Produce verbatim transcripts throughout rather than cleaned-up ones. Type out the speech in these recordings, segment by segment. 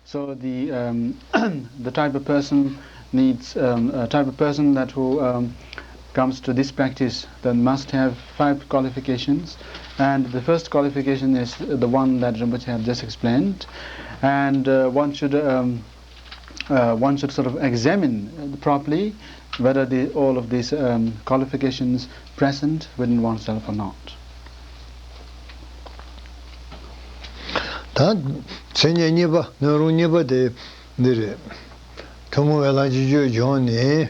So the um, the type of person needs um, a type of person that who um, comes to this practice then must have five qualifications, and the first qualification is the one that Rinpoche have just explained, and uh, one should um, uh, one should sort of examine properly whether the, all of these um, qualifications present within oneself or not. ད་མཚན་ཉིད་གཉིས་པ་སྣོད་རུང་གཉིས་པ་དེ་འདི་རེད། ཐུན་མོང་བའི་ལྷན་ཅིག་སྤྱོད་སྦྱོང་ནི།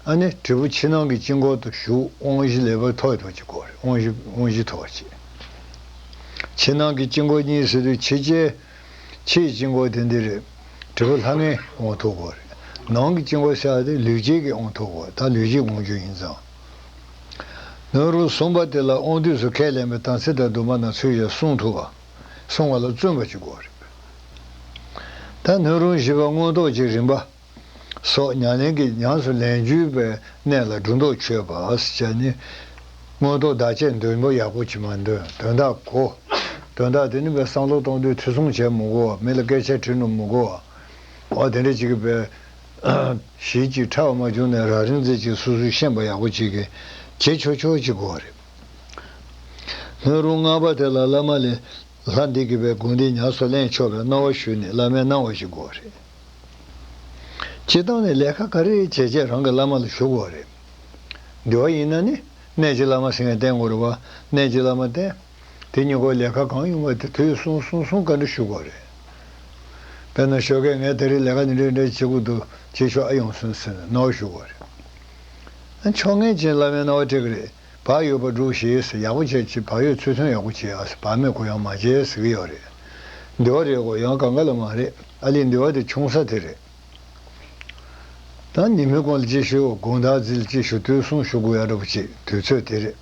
ཨ་ནི་དྲིལ་བུ་ཕྱི་ནང་གི་དཀྱིལ་འཁོར་དུ་ཞུགས། དབང་བཞི་ལེགས་པར་ཐོབ་ཐུབ་པ་ཅིག་དགོས་རེད། དབང་བཞི་དབང་བཞི་ཐོབ་པ་ཅིག་ཕྱི་ནང་གི་དཀྱིལ་འཁོར་གཉིས་ཟེར་དུས་ཕྱི་ལྕེ། ཕྱིའི་དཀྱིལ་འཁོར་དེ་འདི་རེད། དྲིལ་བུ་ལྷ་ལྔའི་དབང་ཐོབ་དགོས་རེད། ནང་གི་དཀྱིལ་འཁོར་ཟེར་བ་དེ་ལུས་སྐྱེས་ཀྱི་དབང་ཐོབ་དགོས། ད་ལུས་སྐྱེས་སྒོམ་རྒྱུ་ཡིན་ཙང་། སྣོད་རུང་གསུམ་པ་དེ་ལ་དབང་དུས་སུ་ཁས་ལེན་པའི་དམ་ཚིག་དང་སྡོམ་པ་རྣམས་ཚུལ་བཞིན་བསྲུང་ཐུབ་པ། བསྲུང་བ་ལ་བརྩོན་པ་ཅིག་དགོས་རེད། ད་སྣོད་རུང་བཞི་པ་མངོན་རྟོགས་ཀྱི་རིམ་པ། སོགས་ཉམས་ལེན་གྱི་ཉམས་སུ་ལེན་རྒྱུའི་པའི་གནས་ལ་སྒྲོ་འདོགས་ཆོད་པ་ཟེར་བྱས་ནས། མངོན་རྟོགས་བདག་གཅེས་འདོན་པ་ཡག་པོ་ཅིག་མ་འདོན། དོན་དག་གོ། དོན་དག་དེ་ནི་པའི་བསམ་བློ་གཏོང་དུས་ཐེ་ཚོམ་བྱེད་མི་དགོས་པ། མི་ལ་སྐད་ཆ་དྲིས་ནས་མི་དགོས་པ། འོ་དེ་འདྲ་ཅིག་གི་པའི་གཞི་ཅིག་ཕྲ་བ་མ་བྱུང་ནས་རང་རིག་འཛིན་ཅིག་སོ་སོས་ཤེས་པ་ཡག་པོ་ཅིག་གི་བྱེད་ཆོག་ཆོག་ཅིག་དགོས་རེད། སྣོད་རུང་ལྔ་པ་དེ་ལ་བླ་མ་ལས། ལྷ་འདི་གི་པའི་དགོངས་འདི་ཉམས་སུ་ལེན་ཆོག་པའི་གནང་བ་ཞུས་ནས་བླ་མའི་གནང་བ་ཞིག་དགོས་རེད། སྤྱིར་བཏང་ནས་ལས་ཀ་ག་རེ་བྱས་བྱས་རང་གི་བླ་མ་ལ་ཞུ་དགོས་རེད། འདི་བ་ཡིན་ན་ནི་གནས་ཀྱི་བླ་མ་ཟེར་མཁན་བསྟེན་དགོས་རེད་བ། གནས་ཀྱི་བླ་མ་བསྟེན། དེ་གཉིས་ཀོ་ལས་ཀ་གང་ཡོང་བ་དེ་དུས་གསུང་གསུང་གསུང་བཀའ་འདྲི་ཞུ་དགོས་རེད། དཔེར་ན་ཞོགས་ཀས་ངས་དེ་རིང་ལས་ཀ་འདི་འདྲ་འདྲ་བྱེད་དགོས་འདུག་བྱེད་ཆོག་ཨ་ཡོང་སོང་ཟེར་ནས་གནང་བ་ཞུ་དགོས་རེད། ཨ་ཆོག་མཁན་ཅན་བླ་མའི་གནང་བ་སྤྲད་གི་རེད། བག་ཡོད་པ་སྒྲུབས་ཞེས་ཟེར། ཡག་པོ་བྱས་ཅིག་བག་ཡོད་ཚུལ་མཐུན་ཡག་པོ་བྱས་ཨ་ཟེར། བག་མེད་གུ་ཡངས་མ་བྱས་ཟེར་གི་ཡོད་རེད། འདི་བ་རེད་གོ། ཡང་གང་ག་ལ་མ་རེད། ཨ་ལས་འདི་བ་དེ་ཆུང་ས་དེ་རེད། ད་ཉིན་མོའི་གོང་ལ་ཅིག་ཞུ། དགོང་དག་རྩིས་ལ་ཅིག་ཞུ། དུས་གསུང་ཞུ་དགོས་ཡ་འདྲ་པོ་ཅིག་དུས་ཚོད་དེ་རེད།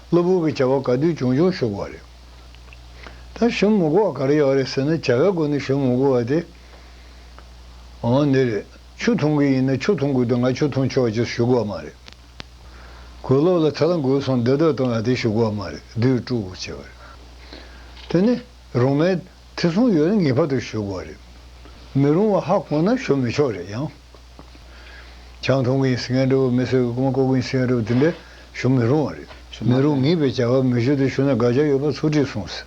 གློ་བུར་གྱི་བྱ་བ་ག་དུས་བྱུང་བྱུང་ཞུ་དགོས་རེད། ད་ཞུ་མི་དགོས་པ་ག་རེ་ཡོད་རེད་ཟེར་ན། བྱ་བའི་སྒོ་ནས་ཞུ་མི་དགོས་པ་དེ། འོ་འདི་རེད། ཆུ་འཐུང་གི་ཡིན་ན་ཆུ་འཐུང་དགོས་དུས་ང་ཆུ་འཐུང་ཆོག་ཅེས་ཞུ་དགོས་མ་རེད། གོས་ལོག་ལ་ཚ་ལ་འགུལ་སོང་སྡོད་སྡོད་གཏོང་ཡ་དེ་ཞུ་དགོས་མ་རེད། སྡོད་དཀྲུག་བྱེད་པ་རེད། དེ་ནི་རུང་མའི་ཐེ་ཚོམ་ཡོད་ན་ངེས་པར་དུ་ཞུ་དགོས་རེད། མི་རུང་བ་ཧ་གོ་ན་ཞུ་མི་ཆོག་རེད་ཡང་། ཆང་འཐུང་གི་ཡིན་ཟེར་མཁན་འདྲ་བོ། མི་གསོད་ཀྱི་རྐུན་མ་རྐུ་གི་ཡིན་ཟེར་མཁན་འདྲ་བོ་དེ་འདྲ་ཞུ་མི་རུང་བ་རེད། མི་རུང་ངེས་པའི་བྱ་བ་མི་ཞུ་དུས་ཞུ་ན་དགག་བྱ་ཡོད་པ་ཚུལ་ཁྲིམས་སྲུང་ཟེར།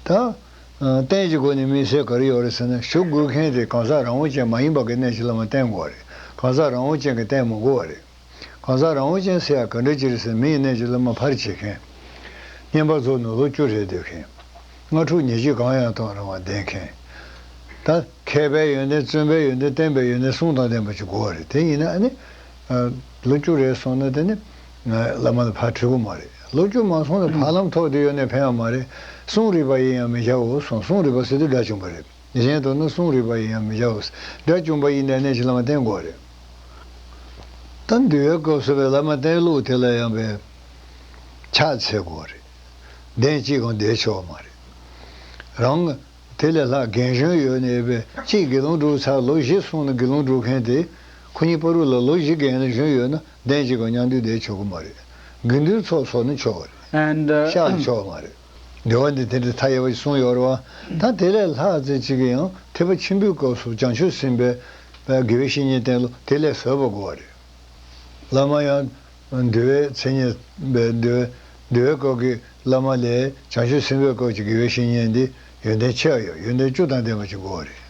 ད། རྟེན་གྱི་སྒོ་ནས་དམིགས་བསལ་ག་རེ་ཡོད་རེད་ཟེར་ན། ཞུ་དགོས་མཁན་དེ་གང་ཟག་རང་དབང་ཅན་མ་ཡིན་པ་གི་གནས་ཀྱི་བླ་མ་བསྟེན་དགོས་རེད། གང་ཟག་རང་དབང་ཅན་གྱིས་བསྟེན་མི་དགོས་པ་རེད། གང་ཟག་རང་དབང་ཅན་ཟེར་ཡ་ག་འདྲ་ཅིག་རེད་ཟེར་ན། མི་ཡི་གནས་ཀྱི་བླ་མ་ཕར་བྱེད་མཁན། བསྙེན་པར་རྫོགས་ནས་ལོ་བཅུ་རེ་སྡོད་མཁན། སྔ་འཁྲུག་ཉེས་སྤྱོད་གང་ཡང་དང་རང་དབང་ལྡན་མཁན། ད་མཁས་པའི་ཡོན་ཏན། བརྩོན་པའི་ཡོན་ཏན། བསྟེན་པའི་ཡོན་ཏན་གསུམ་དང་ལྡན་པ་ཅིག་དགོས་པ་རེད། དེ་ཡིན་ན་ཨ་ནི། ལོ་བཅུ་རེ་སོང་ན་དེ་ནི། བླ་མ་ལ་ཕར་ཁྲིད་དགོས་མ་རེད། ལོ་བཅུ་མ་སོང་ན་ཕ་ལམ་ཐོག་དེ་ཡོད་ནས་ཕན་ཡོད་མ་རེད། གསུང་རིག་པ་ཡིན་ཡང་མི་བྱའོ་གསུངས། གསུང་རིག་པ་ཟེར་དུས་དགྲ་བཅོམ་པ་རེད། གཞན་དུ་ན་གསུང་རིག་པ་ཡིན་ཡང་མི་བྱའོ། དགྲ་བཅོམ་པ་ཡིན་ནའི་གནས་ཀྱི་བླ་མ་བསྟེན་དགོས་རེད། ད་འདུལ་བའི་སྐབས་སུ་བའི་བླ་མ་བསྟེན་ལུགས་དེ་ལ་ཡང་བའི་ཕྱག་འཚལ་དགོས་རེད། གདན་གཅིག་གང་བསྡད་ཆོག་མ་རེད། རང་དེ་ལས་ལྷག་རྒན་གཞོན་ཡོད་ནས་བའི་གཅིག་དགེ་སློང་སྒྲུབ་ཚར་ལོ་བཞི་སོང་ན་དགེ་སློང་སྒྲུབ་མཁན་དེ། ཁོ་གཉིས་བར་དུ་ལ་ལོ་བཞི་རྒན་ལ་གཞོན་ཡོད་ན། གདན་གཅིག་གང་མཉམ་དུ་བསྡད་ཆོག་གི་མ་རེད། དགེ་འདུན་ཚོགས་སོགས་ནི་ཆོག་གི་རེད། And uh, ཤག་ཆོག་མ་རེད། འདུལ་བ་འདི་དེ་འདྲ་མཐའ་ཡས་པ་ཞིག་གསུངས་ཡོད་རེད་བ། ད་དེ་ལས་ལྷག་ཙམ་ཅིག་གིས་ཡང་ཐེག་པ་ཆེན་པོའི་སྐབས་སུ་བྱང་ཆུབ་སེམས་དཔའི་དགེ་བའི་བཤེས་གཉེན་བསྟེན་ལུགས་དེ་ལས་བཟོད་པ་དགོས་པ་རེད། བླ་མ་ཡང་འདུལ་བའི་མཚན་ཉིད་པའི་འདུལ་བའི་འདུལ་བའི་སྐབས་ཀྱི་བླ་མ་ལས་བྱང་ཆུབ་སེམས་དཔའི་སྐབས་ཀྱི་དགེ་བའི་བཤེས་གཉེན་འདི་ཡོན་ཏན་ཆེ་བ་ཡོད། ཡོན་ཏན་བཅུ་དང་ལྡན་པ་ཅིག་དགོས་པ་རེད།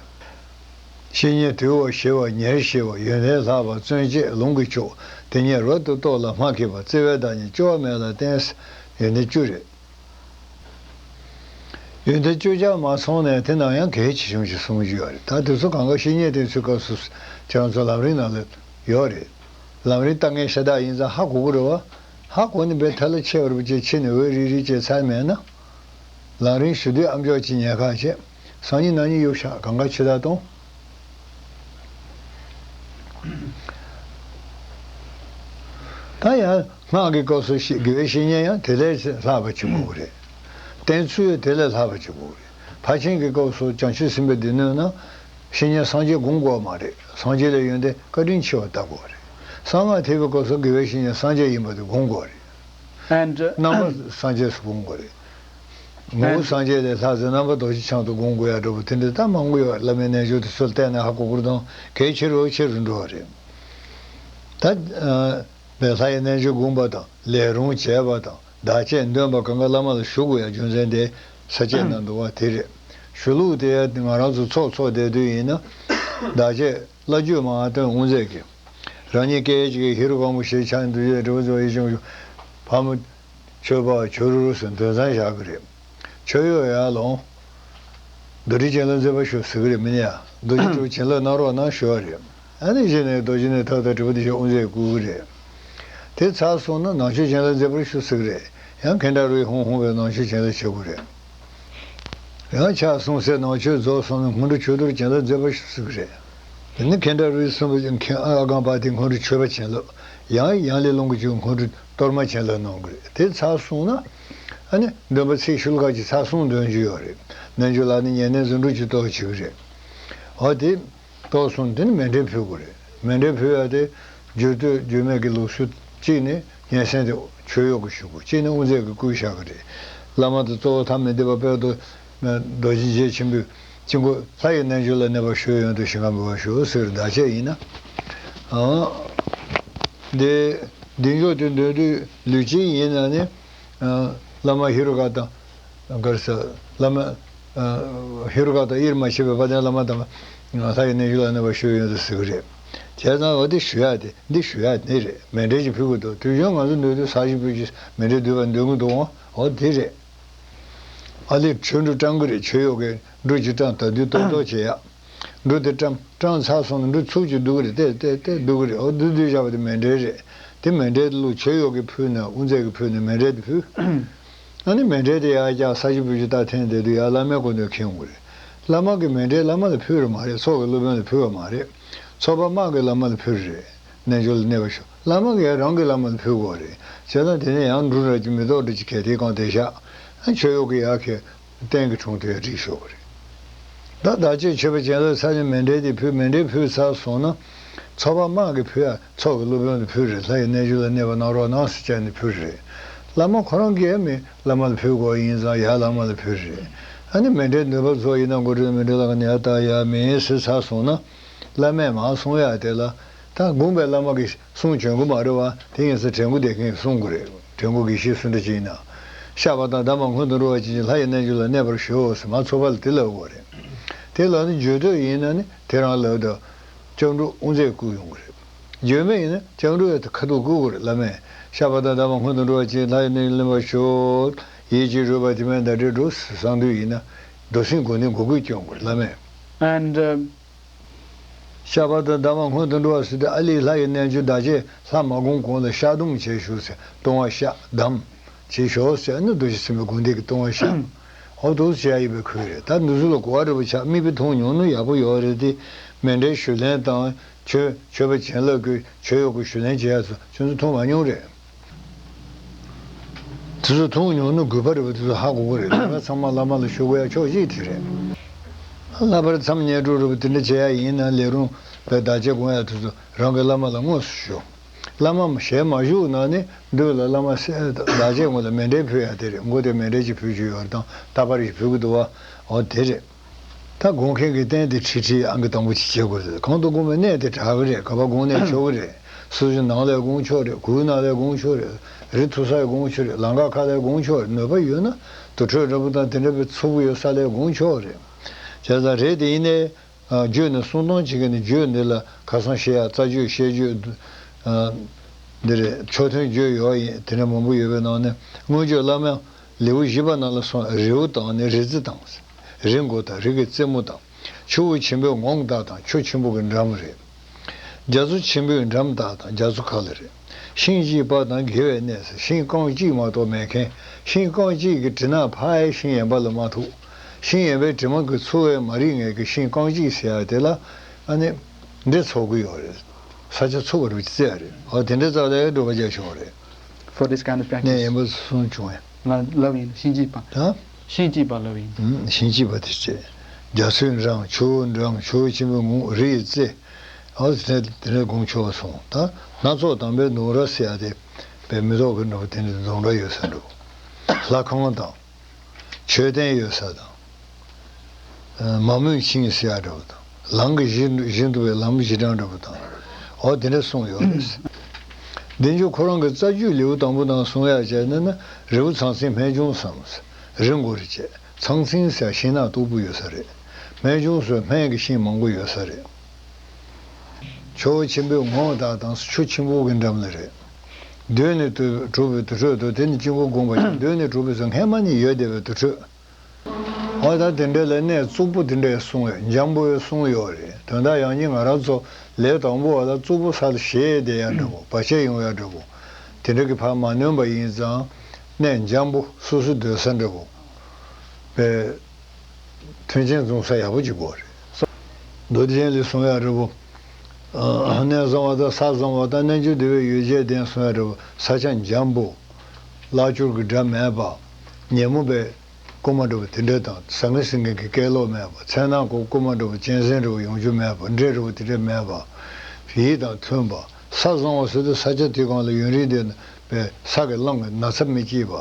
བཤེས་གཉེན་དུལ་བ་ཞི་བ་ཉེར་ཞི་བ། ཡོན་ཏན་ལྷག་པ་བརྩོན་བཅས་ལོངས་ཀྱི་མཆོག་དེ་ཉིད་རབ་ཏུ་རྟོགས་ལ་སྨྲ་མཁས་པ། བརྩེ་བའི་བདག་ཉིད་སྐྱོ་བ་མེད་ལ་བསྟེན། ཡོན་ཏན་བཅུ་རེད། ཡོན་ཏན་བཅུ་ཆ་མ་ཚང་ནས་དེ་ནང་ཡང་གལ་ཆེ་ཆུང་ཞིག་གསུང་རྒྱུ་ཡོད་རེད། ད་དེ་ཚོ་གང་ག་བཤེས་གཉེན་བསྟེན་ཚུལ་སྐབས་སུ་ཁྱེད་རང་ཚོ་ལམ་རིམ་ནང་ལ་ཡོད་རེད། ལམ་རིམ་ལྟ་མཁན་ཤ་སྟག་ཡིན་ཙང་ཧ་གོ་གི་རེད་བ། ཧ་གོ་ནས་བས་ཐལ་ལ་ཆེ་བར་བྱས་ཕྱི་ནས་འོད་རིལ་རིལ་བྱས་ཚར་མེད་ན། ལམ་རིམ་ཞུ་དུས་ཨ་མཆོག་ཅིག་ཉལ་ཁ་བྱས། སང་ཉིན་གནངས་ཉིན་གཡུག་བཞག་གང་ག་ཕྱི་ལྟར་གཏོང་། ད་ཡང་སྔགས་ཀྱི་སྐབས་སུ་ཤེས་དགེ་བའི་བཤེས་གཉེན་ཡང་དེ་ལས་ལྷག་པ་ཅིག་དགོས་ཀྱི་རེད། བསྟེན་ཚུལ་ཡང་དེ་ལས་ལྷག་པ་ཅིག་དགོས་ཀྱི་རེད། ཕར་ཕྱིན་གྱི་སྐབས་སུ་བྱང་ཆུབ་སེམས་དཔའི་སྡེ་སྣོད་ན་བཤེས་གཉེན་སངས་རྒྱས་སྒོམ་དགོས་མ་རེད། སངས་རྒྱས་ལས་ཡོན་ཏན་བཀའ་དྲིན་ཆེ་བ་ལྟ་དགོས་རེད། གསང་སྔགས་ཐེག་པའི་སྐབས་སུ་དགེ་བའི་བཤེས་གཉེན་སངས་རྒྱས་ཡིན་པ་དེ་སྒོམ་དགོས་རེད། And uh, རྣམ་པ་སངས་རྒྱས་སུ་སྒོམ་དགོས་རེད། ངོ་བོ་སངས་རྒྱས་ལས་ལྷག་ཟེར་རྣམ་པ་རྡོ་རྗེ་འཆང་དུ་སྒོམ་དགོས་ཡ་འདྲ་པོ་དེ་འདྲ་ད་མང་པོ་ཡོད། བླ་མའི་རྣལ་འབྱོར་དེ་ཚུར་བལྟས་ན་ཧ་གོ་གི་རེད་དང་གལ་ཆེ་རུ་ཆེ་རུ་འགྲོ་བ་རེད། ད་པའི་ལྷ་ཡི་རྣལ་འབྱོར་སྒོམ་པ་དང་ལས་རུང་བྱས་པ་དང་བདག་གཅེས་འདོན་པ་གང་ག་བླ་མ་ལ་ཞུ་དགོས་ཡ་རྒྱུ་མཚན་དེ་ས་བཅད་ནང་འདུག་བ་དེ་རེད། ཞུ་ལུགས་དེ་ང་རང་ཚོ་ཚོགས་འཚོགས་བསྡད་དུས་ཡིན་ན་བདག་གཅེས་བླ་བརྒྱུད་མ་སྟོན་དབུ་མཛད་ཀྱིས་རང་ཉིད་སྐད་ཅིག་གིས་ཧེ་རུ་ཀ་མུ་ཞེས་ཕྱག་འདུལ་ཡས་འབྲས་བུ་ཚོ་ཡི་ཆུང་ཆུང་ཕ་མ་ཆོས་པ་ཆོས་རུ་རུ་སུ་འདོན་ཚང་བཞག་གི་རེད། ཆོས་གཡོག་ཡར་ལོངས། རྡོ་རྗེ་བྱིན་རླབས་མཛད་པར་ཞུ་ཟེར་གི་རེད་མིན་ཡ། རྡོ་རྗེ་སྤྲུལ་བྱིན་རླབས་གནང་རོགས་གནང་ཞུ་བ་རེད། ཨ་ནི་གཞི་ནས་རྡོ་རྗེ་ནས་ཐག་ཐག་དྲི་བ་འདི་ཞིག་དབུ་མཛད་བསྐུལ་གི་རེད། དེ་ཚར་སོང་ན་ནང་མཆོད་བྱིན་རླབས་མཛད་པར་ཞུ་ཟེར་གི་རེད། ཡང་ཁེན་ཏྲ་རུའི་ཧོང་ཧོང་བའི་ནང་མཆོད་བྱིན་རླབས་བྱེད་དགོས་རེད། ཡང་ཕྱག་གསུང་སའི་ནང་མཆོད་རྫོགས་སོང་ན་སྔོན་འགྲོ་ཆོས་རྡོར་བྱིན་རླབས་མཛད་པར་ཞུ་ཟེར་གི་རེད། དེ་ནི་ཁེན་ཏྲ་རུའི་གསུངས་པའི་མཁན་ཨ་གམ་པ་དེ་སྔོན་འགྲོ་མཆོད་པ་བྱིན་རླབས། ཡང་ཡང་ལས་རླུང་གི་ཆུ་སྔོན་འགྲོ་གཏོར་མ་བྱིན་རླབས་གནང་གི་རེད། དེ་ཚར་སོང་ན་ཨ་ནི་འདོན་པ་ཚིག་ཤུལ་ཁ་ཅིག་ཚར་སོང་འདོན་རྒྱུ་ཡོད་རེད། རྣལ་འབྱོར་ལ་ནི་ཉེར་གནས་རྫུ་འཕྲུལ་གྱི་སྟོབས་བྱེད་ཀྱི་རེད། འོ་དེ་གཏོར་སོང་དེ་ནི་མཎྜལ་ཕུལ་དགོས་རེད། མཎྜལ་ཕུལ་ཡ་དེ་བརྗོད་འདོད་བརྗོད་མེད་ཀྱི་ལུགས་སྲོལ་གཅིག་ནི་སྙན་གསན་དེ་མཆོད་གཡོག་གི་ཞུ་དགོས། གཅིག་ནི་དབུ་མཛད་ཀྱིས་བསྐུལ་བཞག་གི་རེད། བླ་མ་དང་གཙོ་བོ་ཐ་མི་དད་པ་དཔལ་རྡོ་རྗེ་རྗེ་ཆེན་པོས་དཀྱིལ་འཁོར་ལྷ་ཡི་རྣལ་འབྱོར་ལ་གནས་པར་ཞུ་ཡོན་དུ་ཞིང་ཁམས་འབུལ་བར་ཞུ་ཟེར་བདག་གཅེས་ཡིན་ན། ཨང་། དེ་བདེ་མཆོག་དེ་འདོན་དུས་ལུས་ཅན་ཡིན་ན་ནི། ཨ། བླ་མ་ཧེ་རུ་ཀ་དང་། ག་རེ་ཟེར། བླ་མ། ཨ། ཧེ་རུ་ཀ་དང་དབྱེར་མ་ཕྱེ་བའི་དཔལ་ལྡན་བླ་མ་དང་། ལྷ་ཡི་རྣལ་འབྱོར་ལ་གནས་པར་ཞུ་ཡོན་དུ་ཟེར་གི་རེད། བྱས་ཙང་འོ་དེ་ཞུ་ཡ་དེ་འདི་ཞུ་ཡ་དེ་རེད། མཎྜལ་ཅིག་ཕུལ་གི་འདུག་དུས་རྒྱུན་ང་ཚོ་འདོན་དུས་ས་གཞི་ཕུལ་གྱི་མཎྜལ་འདུས་པ་འདོན་གི་འདུག་འོ་དེ་རེད། ཨ་ལས་ཆོས་འབྲུ་བཀྲམ་གི་རེད། ཆོས་གཡོག་གིས་འབྲུ་གཅིག་བཀྲམ་ད་དུས་ཏོག་ཏོག་བྱེད་ཡ། འབྲུ་དེ་བཀྲམ་བཀྲམ་ཚར་སོང་ན་འབྲུ་ཚུགས་ཀྱིས་བསྡུ་གི་རེད། ཏེ་ཏེ་ཏེ་བསྡུ་གི་རེད། འོ་བསྡུ་བསྡུ་བཞག་པ་དེ་མཎྜལ་རེད། དེ་མཎྜལ་དེ་ལུགས་ཆོས་གཡོག་གིས་ཕུལ་ན་དབུ་མཛད་ཀྱིས་ཕུལ་ན་མཎྜལ་དེ་ཕུལ། ཨ་ནི་མཎྜལ་དེ་ཡར་བཀྱག་ས་གཞི་འབུལ་རྒྱུ་ད་འཐེན་བསྡད་དུས་ཡར་བླ་མའི་སྐུ་མདུན་འཁྱེར་ཡོང་གི་རེད། བླ་མ་གི་མཎྜལ་བླ་མ་ལ་ཕུལ་རེད་མ་རེད། ཚོགས་ཀྱི་སློབ་དཔོན་ལ་ཕུལ་བ་མ་རེད། ཚོགས་པ་དམངས་ཀྱིས་བླ་མ་ལ་ཕུལ་རེད། རྣལ་འབྱོར་ལ་གནས་པར་ཞུ། བླ་མ་གིས་རང་གི་བླ་མ་ལ་ཕུལ་དགོས་རེད། བྱས་ཙང་དེ་ནས་ཡང་འབྲུ་ར་ཅིག་མེ་ཏོག་འདྲ་ཅིག་གལ་ཏེ་གང་དེ་བཞག་ཨ་ཆོས་གཡོག་གིས་ཡར་འཁྱེར། རྟེན་གྱི་དྲུང་དུ་ཡང་བསྒྲིགས་ཞོག་གི་རེད། ད་བདག་གཅེས་མཆོད་པ་བྱིན་རླབས་ཚར་ནས་མཎྜལ་དེ་ཕུལ། མཎྜལ་ཕུལ་ཚར་སོང་ན། ཚོགས་པ་དམངས་ཀྱིས་ཕུལ་ཡ། ཚོགས་ཀྱི་སློབ་དཔོན་ལ་ཕུལ་རེད། ལྷ་ཡི་རྣལ་འབྱོར་ལ་གནས་པར་གནང་རོགས་གནང་ཟེར་བྱས་ནས་ཕུལ་རེད། བླ་མ་ཁོ་རང་གིས་མི་བླ་མ་ལ་ཕུལ་དགོས་ཡིན་ཙང་ཡར་བླ་མ་ལ་ཕུལ་རེད། ཨ་ནི་མཎྜལ་འདོན་པ་ཚོ་ཡིན་ན་མགོ་ཁྲིད་མཎྜལ་ལ་ནས་ཡར་བཏགས་ཡ་མིན་ཟེར་ཚར་སོང་ན། བླ་མས་མར་གསུང་ཡ་དེ་ལ། ད་དགོངས་པའི་བླ་མ་གིས་གསུང་བྱོན་གི་མ་རེད་བ། དེ་ཡིན་ཙང་དྲན་སྐུལ་དེ་མཁན་གསུང་དགོས་རེད། དྲན་སྐུལ་དགེ་བཤེས་སུ་འདྲ་ཅིག་ཡིན་ན། བཤགས་པ་དང་གདམས་པ་སྔོན་དུ་འགྲོ་བ་ཅན་གྱི་ལྷ་ཡི་རྣལ་འབྱོར་ལ་གནས་པར་ཞུའོ་ཟེར་མར་ཚོགས་པ་ལ་དེ་ལབ་དགོས་རེད། དེ་ལབ་ནས་བརྗོད་འདོད་ཡིན་ན་ནི་དེ་རང་ལབ་དང་། སྐྱབས་འགྲོ་དབུ་མཛད་བསྐུལ་ཡོང་གི་རེད། བརྗོད་མེད་ཡིན་ན་སྐྱབས་འགྲོ་ཡང་ཁ་ཐུག་བསྐུལ་དགོས་རེད། བླ་མས་བཤགས་པ་དང་གདམས་པ་སྔོན་དུ་འགྲོ་བ་ཅན་ལྷ་ཡི་རྣལ་འབྱོར་ལ་གནས་པར་ཞུའོ། ཡིད་ཀྱིས་རུས་པ་དྲི་མའི་ཟླ་སྒྲིལ་འགྲོ་ཟེར་གསང་འདུས་ཡིན་ན། འགྲོ་སེམས་སྒོ་ནས་འགུག་སྐུལ་སྐྱོན་དགོས་རེད། བླ་མས། And, uh, བཤགས་པ་དང་གདམས་པ་སྔོན་དུ་འགྲོ་བ་ཟེར་དུས་ཨ་ལས་ལྷ་ཡི་རྣལ་འབྱོར་བདག་གཅེས་ལྷ་མ་བསྒོམ་གོང་ལ་བཤགས་སྡོམ་བྱེད་ཤོག་ཟེར། ལྟུང་བ་བཤགས་སྡོམ་བྱེད་ཤོག་ཟེར་ནི་རྡོ་རྗེ་སེམས་དཔའི་དགོངས་གཏེར་གྱི་ལྟུང་བ་བཤགས། འོ་འདུག་སེ་བྱེད་ཡ་ཡིན་པའི་ཁུལ་རེད། ད་འདི་ཚོ་ལ་གོ་བ་འདྲ་པོ་ཆགས། མིག་དཔེ་མཐོང་མྱོང་ནི་ཡག་པོ་ཡོད་རེད་དེ། མཎྜལ་ཞུ་ལེན་དང་ཆོས་མཆོད་པ་བྱིན་རླབས་ཀྱི་མཆོད་གཡོག་གི་ཞུ་ལེན་བྱེད་ཡ་ཚོ་ཁྱོད་ཚོ་མཐོང་མ་མྱོང་རེད། དེ་ཚོ་མཐོང་མྱོང་ན་དགོས་པ་རེད་པ། དེ་ཚོ་ཧ་གོ་གི་རེད། ལྷག་པར་ཚང་མ་བླ་མ་ལ་ཞུ་དགོས་ཡ་ཕྱོགས་གཅིག་དེ་རེད། ལྷག་པར་མཚམས་བསྙེན་སྒྲུབ་རེད་པ། དེ་འདྲ་བྱེད་ཡ་ཡིན་ན་ལས་རུང་བའི་བདག་གཅེས་སྒོམ་ཡ་དེ་ཚོ་རང་གི་བླ་མ་ལ་དངོས་སུ་ཞུ། བླ་མ་ཞལ་མ་བཞུགས་ན་ནི་མདུན་ལ་བླ་མ་སེ་བདག་གཅེས་ངོ་ལ་མཎྜལ་ཕུལ་ཡ་དེ་རེད། མགོ་དེ་མཎྜལ་ཅིག་ཕུལ་རྒྱུ་ཡོད་རེད་དང་རྟག་པར་ཞིག་ཕུལ་གི་འདུག་བ། འོ་དེ་རེད། ད་སྒོམ་མཁན་གྱི་རྟེན་དེ་ཁྲིད་ཁྲིད་ཨང་ཀི་དང་པོ་ཅིག་བྱེད་དགོས་རེད། གང་དུ་སྒོམ་པའི་གནས་དེ་དྲག་གི་རེད། ག་པར་སྒོམ་ནས་ཆོག་གི་རེད། སོ་སོའི་ནང་ལ་སྒོམ་ཆོག་རེད། གུར་ནང་ལ་སྒོམ་ཆོག་རེད། རི་མཐོ་སར་སྒོམ་ཆོག་རེད། ལམ་ཁ་ཁ་ལ་སྒོམ་ཆོག་རེད། ནུས་པ་ཡོད་ན་དུར་ཁྲོད་འདྲ་པོ་དང་དེ་འདྲ་པའི་མཚུར་པོ་ཡོད་ས་ལ་སྒོམ་ཆོག་རེད། བྱས་ཙང་རེད་དེ་ཡིན་ནའི། ཨ། བརྗོད་ནས་གསུང་སྟངས་བྱེད་མཁན་ནི་བརྗོད་འདི་ལ་ཁ་སང་བཤད་ཡ་རྩ་བརྗོད་བཤད་བརྗོད། ཨ། འདི་རེད། མཆོག་ཐུན་བརྗོད་ཡོད་ཡིན། དེ་འདྲ་མང་པོ་ཡོད་པའི་ནང་ནས་མངོན་བརྗོད་བླ་མ་ལེའུ་བཞི་པ་ནང་ལ་སོང་། རེའུ་དང་ནི་རེ་རྩེ་དང་། རི་མགོ་དང་རི་གི་རྩེ་མོ་དང་། ཆུ་བོ་ཆེན་པོའི་ངོམ་དག་དང་ཆུ་ཆེན་པོ་གི་འགྲམ་རེད། རྒྱ་མཚོ་ཆེན་པོའི་འགྲམ་དག་དང་རྒྱ་མཚོ་ཁ་ལ་རེད། ཤིང་གཅིག་པ་དང་དགེ་བའི་གནས་ཟེར། ཤིང་རྐང་གཅིག་མ་གཏོགས་མེད་མཁན། ཤིང་རྐང་གཅིག་གི་གྲིབ་ནག་ཕར་ཡ་ཤིང་གཡས་པ་ལ་མ་ཐུག་ཤིང་གཡས་པའི་གྲིབ་མ་གི་ཚུར་བས་མ་རིག་ངེས་ཀྱི་ཤིང་རྐང་གཅིག་ཟེར་ཡ་དེ་ལ་ཨ་ནི་འདྲེ་ཚོགས་ཀྱི་ཡོད་རེད། ས་ཆ་འཚུབ་པ་རུ་བརྩི་ཡ་རེད། འོ་དེ་འདྲ་ཙག་ལའི་སྒྲུབ་པ་རྒྱག་ཆོག་རེད། For this kind of practice. ནས་ཡིན་པ་གསུང་བྱུང་བས། ང་ལབ་ཡིན། ཤིང་གཅིག་པ། ད། ཤིང་གཅིག་པ་ལབ་ཡིན། ཨུམ། ཤིང་གཅིག་པ་དེ་བྱས། རྒྱ་མཚོའི་འགྲམ། ཆུ་བོའི་འགྲམ། ཆུ་བོ་ཆེན་པོའི་ངོམ། རི་ཡི་རྩེ། ཨོ་དེ་དེ་ནས་སྒོམ་ཆོག་པ་སོང་། ད་སྣ་ཚོགས་དམ་པའི་ལྡུམ་ར་ཟེར་ཡ་དེ་བས་མེ་ཏོག་གི་འགྲོ་བ་དེ་ནས་ལྡུམ་ར་ཡོད་ས་འགྲོ། ལྷ་ཁང་དང་། མཆོད་རྟེན་ཡོད་ས་དང་། མ་རྨོས་ཤིང་ཟེར་ཡ་འདྲ་བོ་དང་། ལམ་གྱི་གཞི་གཞི་འདུག་པའི་ལམ་གཞི་གྲངས་འདྲ་བོ་དང་། འོ་དེ་འདྲ་གསུངས་ཡོད་རེད། འདི་ཚོ་ཁོ་རང་གི་རྩ་རྒྱུད་ལེའུ་དང་པོ་དང་གསུང་ཡ་བྱས་ན་ན་རི་བོ་ཚང་ཚིང་སྨན་ལྗོངས་སམ། རི་མགོ་རེད་བྱས། ཚང་ཚིང་ཟེར་ཤིང་ནགས་སྟུག་པོ་ཡོད་ས་རེད། སྨན་ལྗོངས་སུ་སྨན་གྱི་ཤིང་མང་པོ་ཡོད་ས་རེད། ཆུ་བོ་ཆེན་པོའི་ངོ་བོ་དག་དང་ཆུ་ཆེན་པོ་གི་འགྲམ་ལ་རེད། གདོད་ནས་གྲུབ་པའི་དུར་ཁྲོད་དུ། དེ་ནི་དཀྱིལ་འཁོར་བསྒོམ་པ་ཡིན། གདོད་ནས་གྲུབ་པའི་ཚེ་སྔས་མ་ནས་ཡོད་བསྡད་པའི་དུར་ཁྲོད། འོ་ད་དེ་འདྲ་ལ་གནས་རྩུབ་པོ་དེ་འདྲ་གསུངས་ཡོད། འཇམ་པོ་གསུངས་ཡོད་རེད། དོན་དག་ཡང་སྙིང་ང་རང་ཚོ་ལས་དང་པོ་བ་ལ་རྩུབ་པོ་ས་ལ་ཞེད་བསྡད་ཡ་འདྲ་བོ། བར་ཆད་ཡོང་ཡ་འདྲ་བོ། དེ་འདྲ་གི་ཕར་མ་ནོན་པ་ཡིན་ཙང་། གནས་འཇམ་པོ་སོ་སོ་སྡོད་ས་འདྲ་བོ། པའི་མཐུན་རྐྱེན་འཛོམས་ས་ཡག་པོ་ཅིག་དགོས་རེད། མདོ་སྡེ་རྒྱན་ལས་གསུང་ཡ་འདྲ་བོ། གནས་བཟང་བ་དང་ས་བཟང་བ་དང་། རྣལ་འབྱོར་འདུལ་བའི་ཡོ་བྱད་ལྡན་གསུང་ཡ་འདྲ་བོ། ས་ཆ་འཇམ་པོ། རླབས་སྐྱོར་གྱི་སྒྲ་མེད་པ། ཉོན་མོངས་པའི་སྐུལ་མ་འདྲ་བོ་དེ་འདྲ་དང་། ཟང་ངེ་ཟིང་ངེ་གི་སྐད་ལོག་མེད་པ། མཚན་ནག་གི་སྐུལ་མ་འདྲ་བོ་གཅན་གཟན་འདྲ་བོ་ཡོང་རྒྱུ་མེད་པ། འདྲེ་འདྲ་བོ་དེ་འདྲ་མེད་པ། ཡིད་དང་མཐུན་པ། ས་བཟང་བ་ཟེར་དུས་ས་ཆ་དེ་སྒང་ལ་ཡུན་རིང་བསྡད་ན་པའི་ས་གི་རླངས་ཀྱི་ན་ཚ་མི་སྐྱེད་པ།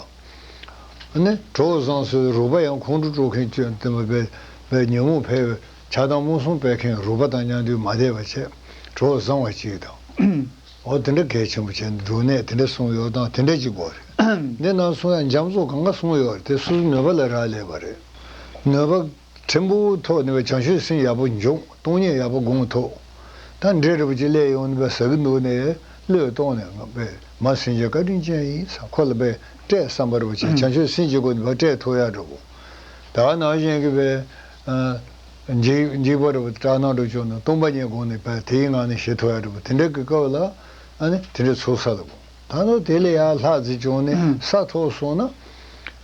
ཨ་ནི་གྲོགས་བཟང་ཟེར་དུས་རུས་པ་ཡང་ཁོང་ཁྲོ་སྤྲོད་མཁན་ཅན་དེ་མ་པའི་པའི་ཉོན་མོངས་འཕེལ་བའི་ཆགས་སྡང་རྨོངས་གསུམ་སྤེལ་མཁན་རུས་པ་དང་མཉམ་དུ་མ་བསྡད་པ་བྱས། གྲོགས་བཟང་བ་ཅིག་དང་། འོ་དེ་འདྲ་གལ་ཆེན་པོ་བྱས་ནས་འབྲུ་གནས་དེ་འདྲ་གསུངས་ཡོད་དང་། དེ་འདྲ་ཅིག་དགོས་རེད། འདི་ནང་གསུང་ཡ་འཇམ་བཟོ་གང་ག་གསུངས་ཡོད་རེད། དེ་སོ་སོའི་ནུས་པ་ལ་རག་ལས་པ་རེད། ནུས་པ་ཕྲན་བུ་ཐོག་ནས་བྱང་ཆུབ་སེམས་ཡག་པོ་འབྱུང་། སྟོང་ཉིད་ཡག་པོ་སྒོམ་ཐུབ། ད་འདྲེ་འདྲ་བོ་ཅིག་སླེབས་ཡོང་ནས་པའི་ཟ་གི་འདུག་ནས་བློས་གཏོང་ནས་ང་པའི་མ་སེམས་ཅན་བཀའ་དྲིན་ཅན་ཡིན་བསམ། ཁོ་ལ་པའི་སྤྲད་བསམ་པ་འདྲ་བོ་བྱས། བྱང་ཆུབ་སེམས་ཀྱི་སྒོ་ནས་པའི་སྤྲད་ཐུབ་ཡ་འདྲ་བོ། ད་ནང་བཞིན་གྱི་པའི་འཇིགས་འཇིགས་པ་འདྲ་བོ་སྐྲག་སྣང་འདྲ་བྱུང་ན་སྟོང་པ་ཉིད་སྒོམ་ནས་པའི་དེའི་ངང་ནས་ཞི་ཐུབ་ཡ་འདྲ་བོ། དེ་འདྲ་གི་སྐབས་ལ་ཨ་ནི་དེ་འདྲ་ཚུགས་ས་ལ་དགོས། ད་ནི་དེ་ལས་ཡར་ལྷག་ཙམ་བྱུང་ནས་ས་ཐོབ་སོང་ན།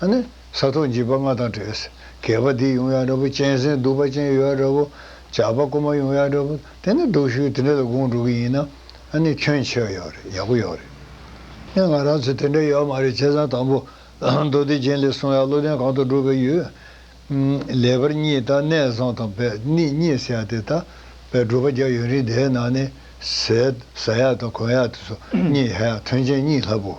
ཨ་ནི་ས་ཐོབ་འཇིགས་པ་ལྔ་དང་བྲལ་ཟེར། རྒས་པ་འདི་ཡོང་ཡ་འདྲ་བོ། གཅན་གཟན་གདུག་པ་ཅན་ཡོང་ཡ་འདྲ་བོ། ཇག་པ་རྐུན་མ་ཡོང་ཡ་འདྲ་བོ། དེ་ནི་སྡུག་ཤོས་དེ་འདྲ་ལ་སྒོམ་འགྲོ་གི་ཡིན་ན། ཨ་ནི་ཁྱོན་ཆེ་བ་ཡོད་རེད། ཡག་པོ་ཡོད་རེད། ཨ་ང་རང་ཚོ་དེ་འདྲ་ཡོད་མ་རེད། བྱས་ཙང་དང་པོ་མདོ་སྡེ་རྒྱན་ལས་གསུང་ཡ་བློ་ལྡན་གང་དུ་བསྒྲུབས་པའི་ཡུལ། ལེགས་པར་རྙེད་དང་གནས་བཟང་དང་བས། གནས་རྙེད་ཟེར་ཡ་དེ་ད་བས་སྒྲུབ་པ་རྒྱབ་ཡུན་རིང་དེའི་ནང་ནས་ཟས་ཟ་ཡ་དང་གོན་ཡ་དེ་ཚོ་རྙེད་ཡ་མཐུན་རྐྱེན་རྙེད་སླ་པོ།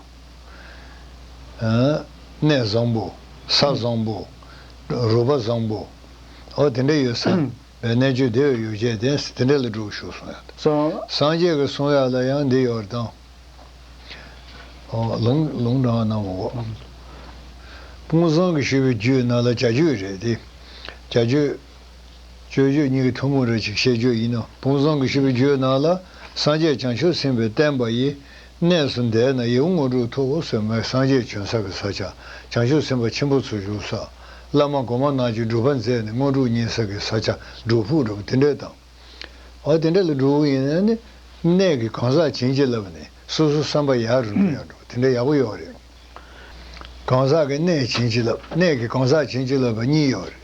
གནས་བཟང་པོ། ས་བཟང་པོ། རུས་པ་བཟང་པོ། འོ་དེ་འདྲ་ཡོད་ས་བས་རྣལ་འབྱོར་བདེ་བའི་ཡོ་བྱད་ལྡན་དེ་འདྲ་ལ་སྒྲུབ་ཤོག་གསུང་ཡ་དང་། སངས་རྒྱས་ཀྱི་གསུང་ཡ་ལ་ཡང་འདི་ཡོད་རེད་དང་། ལུང་ལུང་དྲངས་གནང་བ། དཔུང་བཟང་གིས་ཞུས་པའི་རྒྱུད་ནང་ལ་བྱ་རྒྱུད་རེད་དེ། བྱ་རྒྱུད། སྤྱོད་རྒྱུད་གཉིས་ཀྱི་ཐུན་མོང་རེ་ཅིག་བཤད་རྒྱུ་ཡིན་ན། དཔུང་བཟང་གིས་ཞུས་པའི་རྒྱུད་ནང་ལ། སངས་རྒྱས་བྱང་ཆུབ་སེམས་དཔའི་བསྟན་པ་ཡི། གནས་སུ་བསྡད་ན་ཡིད་འོང་དངོས་གྲུབ་ཐོབ་ཟེར་མོད། སངས་རྒྱས་བྱོན་ས་གི་ས་ཆ། བྱང་ཆུབ་སེམས་དཔའ་ཆེན་པོ་ཚོ་བཞུགས་ས། བླ་མ་གོང་མ་རྣམས་ཀྱིས་སྒྲུབ་པ་མཛད་ནས་དངོས་གྲུབ་བརྙེས་ས་གི་ས་ཆ། སྒྲུབ་ཕུག་འདྲ་བོ་དེ་འདྲ་དང་། འོ་དེ་འདྲ་ལ་འགྲོ་གི་ཡིན་ན་ནི། གནས་ཀྱི་གང་ཟག་བྱིན་གྱིས་བརླབས་ནས་སོ་སོའི་བསམ་པ་ཡར་རུ་འགྲོ་ཡག་འགྲོ་དེ་འདྲ་ཡག་པོ་ཡོད་རེད། གང་ཟག་གི་གནས་བྱིན་གྱིས་བརླབས། གནས་ཀྱི་གང་ཟག་བྱིན་གྱིས་བརླབས་པ་གཉིས་ཡོད་རེད།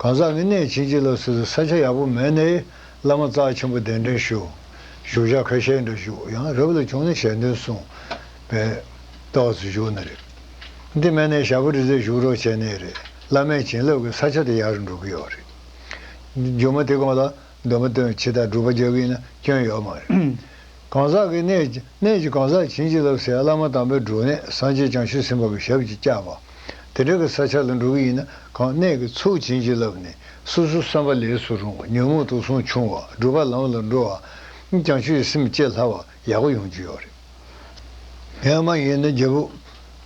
གང་ཟག་གི་གནས་བྱིན་གྱིས་བརླབས་ཟེར་དུས་ས་ཆ་ཡག་པོ་མེད་ནའི་བླ་མ་རྩ་ཆེན་པོ་གདན་འདྲེན་ཞུ། བཞུགས་ཤག་ཁ་ཤས་འདྲ་བཞུགས། ཡང་རབ་ལ་བྱུང་ན་ཞལ་འདོན་གསུང་། པའི་ཏོག་ཙམ་བཞུགས་ན་རེད། འདི་མེད་ནའི་ཞྭ་ཕོ་རི་རྩེར་བཞུགས་རོགས་བྱས་ནའི་རེད། བླ་མའི་བྱིན་རླབས་ཀྱིས་ས་ཆ་དེ་ཡར་འགྲོ་གི་ཡོད་རེད། མཇུག་མ་དེ་གོང་ལ། འདོན་པ་འདོན་ཆེ་དང་སྒྲུབ་པ་རྒྱག་གི་ཡིན་ན་སྐྱོན་ཡོད་མ་རེད། གང་ཟག་གི་གནས་གནས་ཀྱི་གང་ཟག་བྱིན་གྱིས་བརླབས་ཟེར་བླ་མ་དམ་པའི་སྒྲུབ་གནས་སངས་རྒྱས་བྱང་ཆུབ་སེམས་དཔའ་གི་ཞབས་ཀྱིས་བཅགས་པ། དེ་འདྲ་གི་ས་ཆ་ལ་འགྲོ་གི་ཡིན་ན་གང་གནས་ཀྱི་ཚོགས་བྱིན་གྱིས་བརླབས་ནས་སོ་སོའི་བསམ་པ་ལེགས་སུ་རུང་བ། ཉོན་མོངས་དུག་གསུམ་ཆུང་བ། སྒྲུབ་པ་ལམ་ལ་འགྲོ་བ། བྱང་ཆུབ་ཀྱི་སེམས་བསྐྱེད་སླ་བ་ཡག་པོ་ཡོང་རྒྱུ་ཡོད་རེད། སྔས་མ་ཡིན་ན་རྒྱལ་པོ་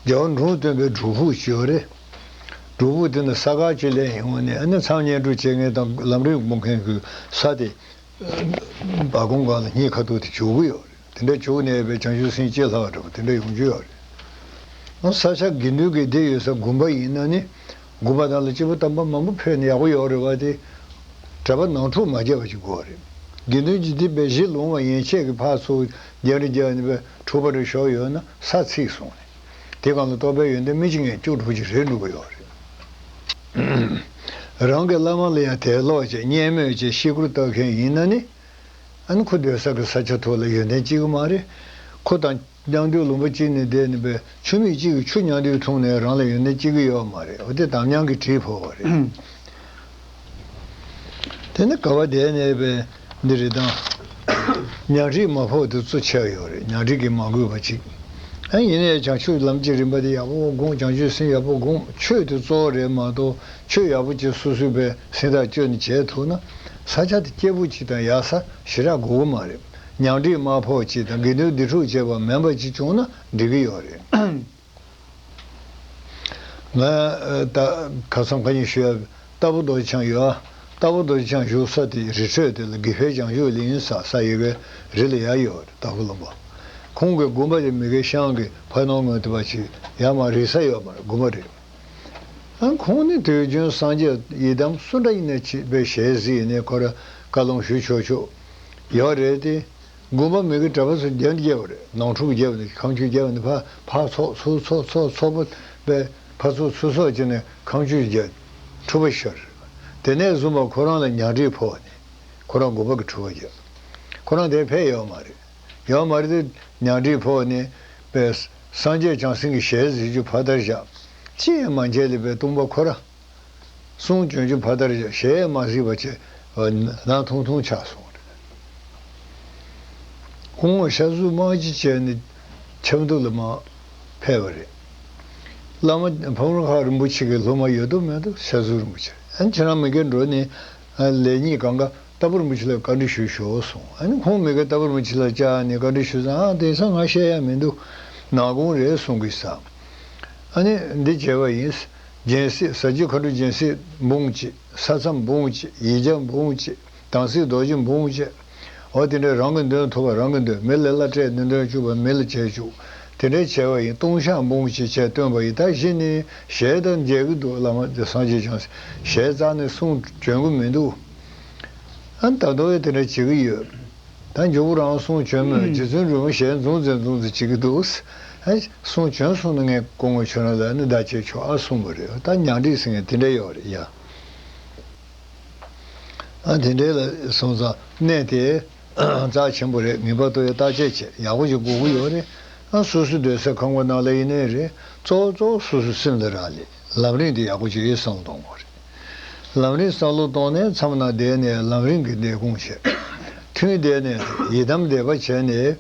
རྒྱལ་བ་འབྲོམ་སྟོན་པའི་སྒྲུབ་ཕུག་ཅིག་ཡོད་རེད། སྒྲུབ་ཕུག་དེ་ནི་ས་ཁ་ཅིག་ལེན་ཡོང་ནས་ཨ་ནི་མཚམས་བསྙེན་སྒྲུབ་བྱེད་མཁན་དང་ལམ་རིམ་སྒོམ་མཁན་གྱི་ས་དེ། སྦ་ཁུང་སྒང་ལ་སྙིང་ཁ་ཐུག་དེ་བྱུག་གི་ཡོད་རེད། དེ་འདྲ་བྱུག་ནས་པའི་བྱང་ཆུབ་སེམས་བསྐྱེད་སླ་བ་འདྲ་བོ་དེ་འདྲ་ཡོང་རྒྱུ་ཡོད་རེད། ཨ་ས་ཆ་དགེ་འདུན་གྱི་སྡེ་ཡོད་ས་དགོན་པ་ཡིན་ན་ནི། དགོན་པ་དག་ལ་སྐྱེས་བུ་དམ་པ་མང་པོ་ཕེབས་ནས་ཡག་པོ་ཡོད་རེད་བ་དེ། གྲྭ་པ་ནང་འཁྲུག་མ་བརྒྱབ་པ་ཅིག་དགོས་རེད། དགེ་འདུན་གྱི་སྡེ་པའི་གཞི་ལུང་བ་ཡན་ཆད་ཀྱི་ཕར་ཚུར་རྒྱག་རེས་རྒྱག་ནས་པའི་འཁྲུག་པ་རེ་ཤོར་ཡོད་ན་ས་ཚིག་སོང་ནས། དེ་སྒང་ལ་རྟོགས་པའི་ཡོན་ཏན་མི་གཅིག་ངས་བཅུ་དྲུག་ཅིག་རེད་འགྲོ་གི་ཡོད་རེད། རང་གི་བླ་མ་ལ་ཡང་དད་ལོག་བྱས་བརྙས་སྨོད་བྱས་ཤི་སྐུར་བཏབ་མཁན་ཡིན་ན་ནི། ཨ་ནི་ཁོ་སྡོད་ས་གི་ས་ཆ་ཐོག་ལ་ཡོན་ཏན་སྐྱེ་གི་མ་རེད། ཁོ་དང་མཉམ་དུ་ལུང་པ་གཅིག་ནས་བསྡད་ནས་པའི་ཆུ་མིག་གཅིག་གི་ཆུ་མཉམ་དུ་འཐུང་ནས་རང་ལ་ཡོན་ཏན་སྐྱེ་གི་ཡོད་མ་རེད། འོ་དེ་དམ་ཉམས་ཀྱི་གྲིབ་ཕོག་པ་རེད། དེ་ནི་ག་བ་བསྡད་ནས་པའི་འདི་རེད་དང་། ཉ་གྲིབ་མ་ཕོག་དེ་གཙོ་ཆེ་བ་ཡོད་རེད། ཉ་གྲིབ་ཀྱིས་མ་གོས་པ་ཅིག་ཡང་ཡིན་ནའི་བྱང་ཆུབ་ལམ་གྱི་རིམ་པ་དེ་ཡག་པོ་སྒོམ། བྱང་ཆུབ་སེམས་ཡག་པོ་སྒོམ། ཆོས་དེ་གཙོ་བོ་རེད་མ་གཏོགས། ཆོས་ཡག་པོ་ཅིག་སོ་སོས་པའི་སེམས་ཐག་གཅོད་ནས་བྱས་ཐུབ་ན། ས་ཆ་དེ་སྐྱིད་པོ་ཅིག་དང་ཡག་ས་ཞེ་དྲག་དགོས་ཀྱི་མ་རེད། ཉམས་འགྲིག་མ་ཕོག་ཅིག་དང་། དགེ་འདུན་སྡེ་འཁྲུག་བྱས་པ་མིན་པ་ཅིག་བྱུང་ན་འགྲིག་གི་ཡོད་རེད། ང་ད་ཁ་སང་ཁ་ཉིན་ཞུ་ཡ། རྟ་ཕོ་རྡོ་རྗེ་འཆང་ཡོད་ཨ། རྟ་ཕོ་རྡོ་རྗེ་འཆང་བཞུགས་ས་དེ་རི་ཁྲོད་དེ་ལ་དགེ་འཕེལ་བྱང་ཆུབ་གླིང་ཟེར་ས་ཡོད་གི། རི་ལ་ཡར་ཡོད་རེད། རྟ་ཕོ་ལུང་པ། ཁོང་གི་དགོན་པ་དེ་མི་དགེ་ཤང་གི་ཕ་ནོར་ངོས་དེ་བ་ཅིག་ཡར་མར་རིལ་ས་ཡོད་མ་རེད། དགོན་པ་རེད། ཨ། ཁོང་ནི་དུས་རྒྱུན་སངས་རྒྱས་ཡི་དམ་སུ་འདྲ་ཡིན་ནའི་ཆེད་པའི་ཞལ་གཟིགས་ནས་ཁོ་ར་བཀའ་ལུང་ཞུ་ཆོག་ཆོག་ཡོད་རེད་དེ། དགོན་པ་མི་གི་གྲྭ་པ་ཚོ་རྒྱབ་རྒྱབ་པ་རེད། ནང་འཁྲུག་རྒྱབ་ནས་ཁ་མཆུ་རྒྱབ་ནས་ཕར་ཕར་ཚོགས་ཚུར་ཚོགས་ཚོགས་ཚོགས་པ་པས་ཕར་ཚོགས་ཚུར་ཚོགས་བྱས་ནས་ཁ་མཆུ་རྒྱབ། འཁྲུག་པ་ཤོར། དེ་ནས་བཟུང་བ་ཁོ་རང་ལ་ཉམས་འགྲིག་ཕོག་ནས་ཁོ་རང་དགོན་པ་གི་འཁྲུག་པ་རྒྱབ། ཁོ་རང་དེ་ཕེབས་ཡོད་མ་རེད། ཡོད་མ་རེད་དེ། ཉམས་འགྲིག་ཕོག་ནས་པས་སངས་རྒྱས་བྱང་སེམས་ཀྱི་ཞལ་གཟིགས་རྒྱུ་ཕར་བསྟར་བཞག་ཅི་ཡང་མ་མཇལ་ལས་པའི་སྟོང་པ་ཁོ་ར། གསུང་བྱོན་རྒྱུ་ཕར་བསྟར་བཞག་ཞལ་མ་གཟིགས་པ་བྱས། ནང་ཐུང་ཐུང་ཆགས་སོང་རེད། ཁོང་ཤ་ཟུར་དམག་སྤྱི་བྱས་ནས་ཆབ་མདོ་ལ་མར་ཕེབས་པ་རེད། བླ་མ་ཕག་མོ་ཁ་རིན་པོ་ཆེ་གི་སློབ་མ་ཡོད་དོ་མེད་དོ། ཤ་ཟུར་རིན་པོ་ཆེ། ཨ་ནི་ཁྱེད་རང་མི་དགེ་འགྲོ་ནས་ལས་གཉིས་གང་ག་རྟ་ཕོ་རིན་པོ་ཆེ་ལ་བཀའ་འདྲི་ཞུ་ཤོག་གསུངས། ཨ་ནི་ཁོང་མི་དགེ་རྟ་ཕོ་རིན་པོ་ཆེ་ལ་བཅར་ནས་བཀའ་འདྲི་ཞུས་ཙང་། ཨ། དེང་སང་ང་བཤད་ཡ་མི་འདུག་ནག་ཁུང་རེད་གསུང་གི་ས། ཨ་ནི་འདི་བྱས་པ་ཡིན། སྦྱིན་སྲེག་ཟ་རྒྱུ་མཁའ་འགྲོ་སྦྱིན་སྲེག་འབུམ་གཅིག་ས་མཚམས་འབུམ་གཅིག་ཡིག་བརྒྱ་འབུམ་གཅིག་དམ་ཚིག་རྡོ་རྗེ་འབུམ་གཅིག་འོ་དེ་འདྲའི་རང་གི་འདོན་ཐུབ་པ་རང་གི་འདོན། མི་ལ་གླ་སྤྲད་ནས་འདོན་བཅུག་པ་མི་ལ་བྱས་བཅུག་དེ་འདྲའི་བྱས་པ་ཡིན། ལྟུང་བཤགས་འབུམ་གཅིག་བྱས་བཏོན་པ་ཡིན། ད་གཞི་ནས་ཞལ་དང་མཇལ་གི་འདུག་བླ་མ་སངས་རྒྱས་བྱང་སེམས། ཞལ་རྩ་ནས་གསུང་བྱོན་གི་མི་འདུག་ཨ། ད་དུང་ཡང་དེ་འདྲ་བྱེད་ཀྱི་ཡོད། ད་མགྱོགས་པོ་རང་གསུང་བྱོན་མོད། རྗེ་བཙུན་སྒྲོལ་མ་ཞལ་འཛུམ་མཛད་འཛུམ་མཛད་བྱེད་ཀྱི་འདུག་ཨ། གསུང་བྱོན་སོང་ན་ངས་སྐུ་ངོ་ཁྱོད་རང་ལ་ནི་བརྡ་བྱེད་ཆོག་ཨ་གསུངས་པ་རེད། ད་ཉམས་འགྲིག་ཟེར་མཁན་དེ་འདྲ་ཡོད་རེད་ཡ། ཨ། དེ་འདྲའི་ལ་སོང་ཙང་གནས་དེ་རྩ་ཆེན་པོ་རེད། ངེས་པར་དུ་ཡང་བརྟག་དཔྱད་བྱེད་ཡག་པོ་ཞིག་དགོས་ཀྱི་ཡོད་རེད། ཨ། སོ་སོའི་སྡོད་སའི་ཁང་པ་ནང་ལ་ཡིན་ནའི་རེད། གཙོ་བོ་གཙོ་བོ་སོ་སོའི་སེམས་ལ་རག་ལས། ལམ་རིམ་དེ་ཡག་པོ་ཅིག་བསམ་བློ་གཏོང་དགོས་རེད། ལམ་རིམ་བསམ་བློ་གཏོང་ནས་མཚམས་ནང་བསྡད་ནས་ལམ་རིམ་གྱི་ལས་ཁུངས་བྱེད། ཐུན་བསྡད་ནས་ཡི་དམ་བཟླས་པ་བྱས་ནས་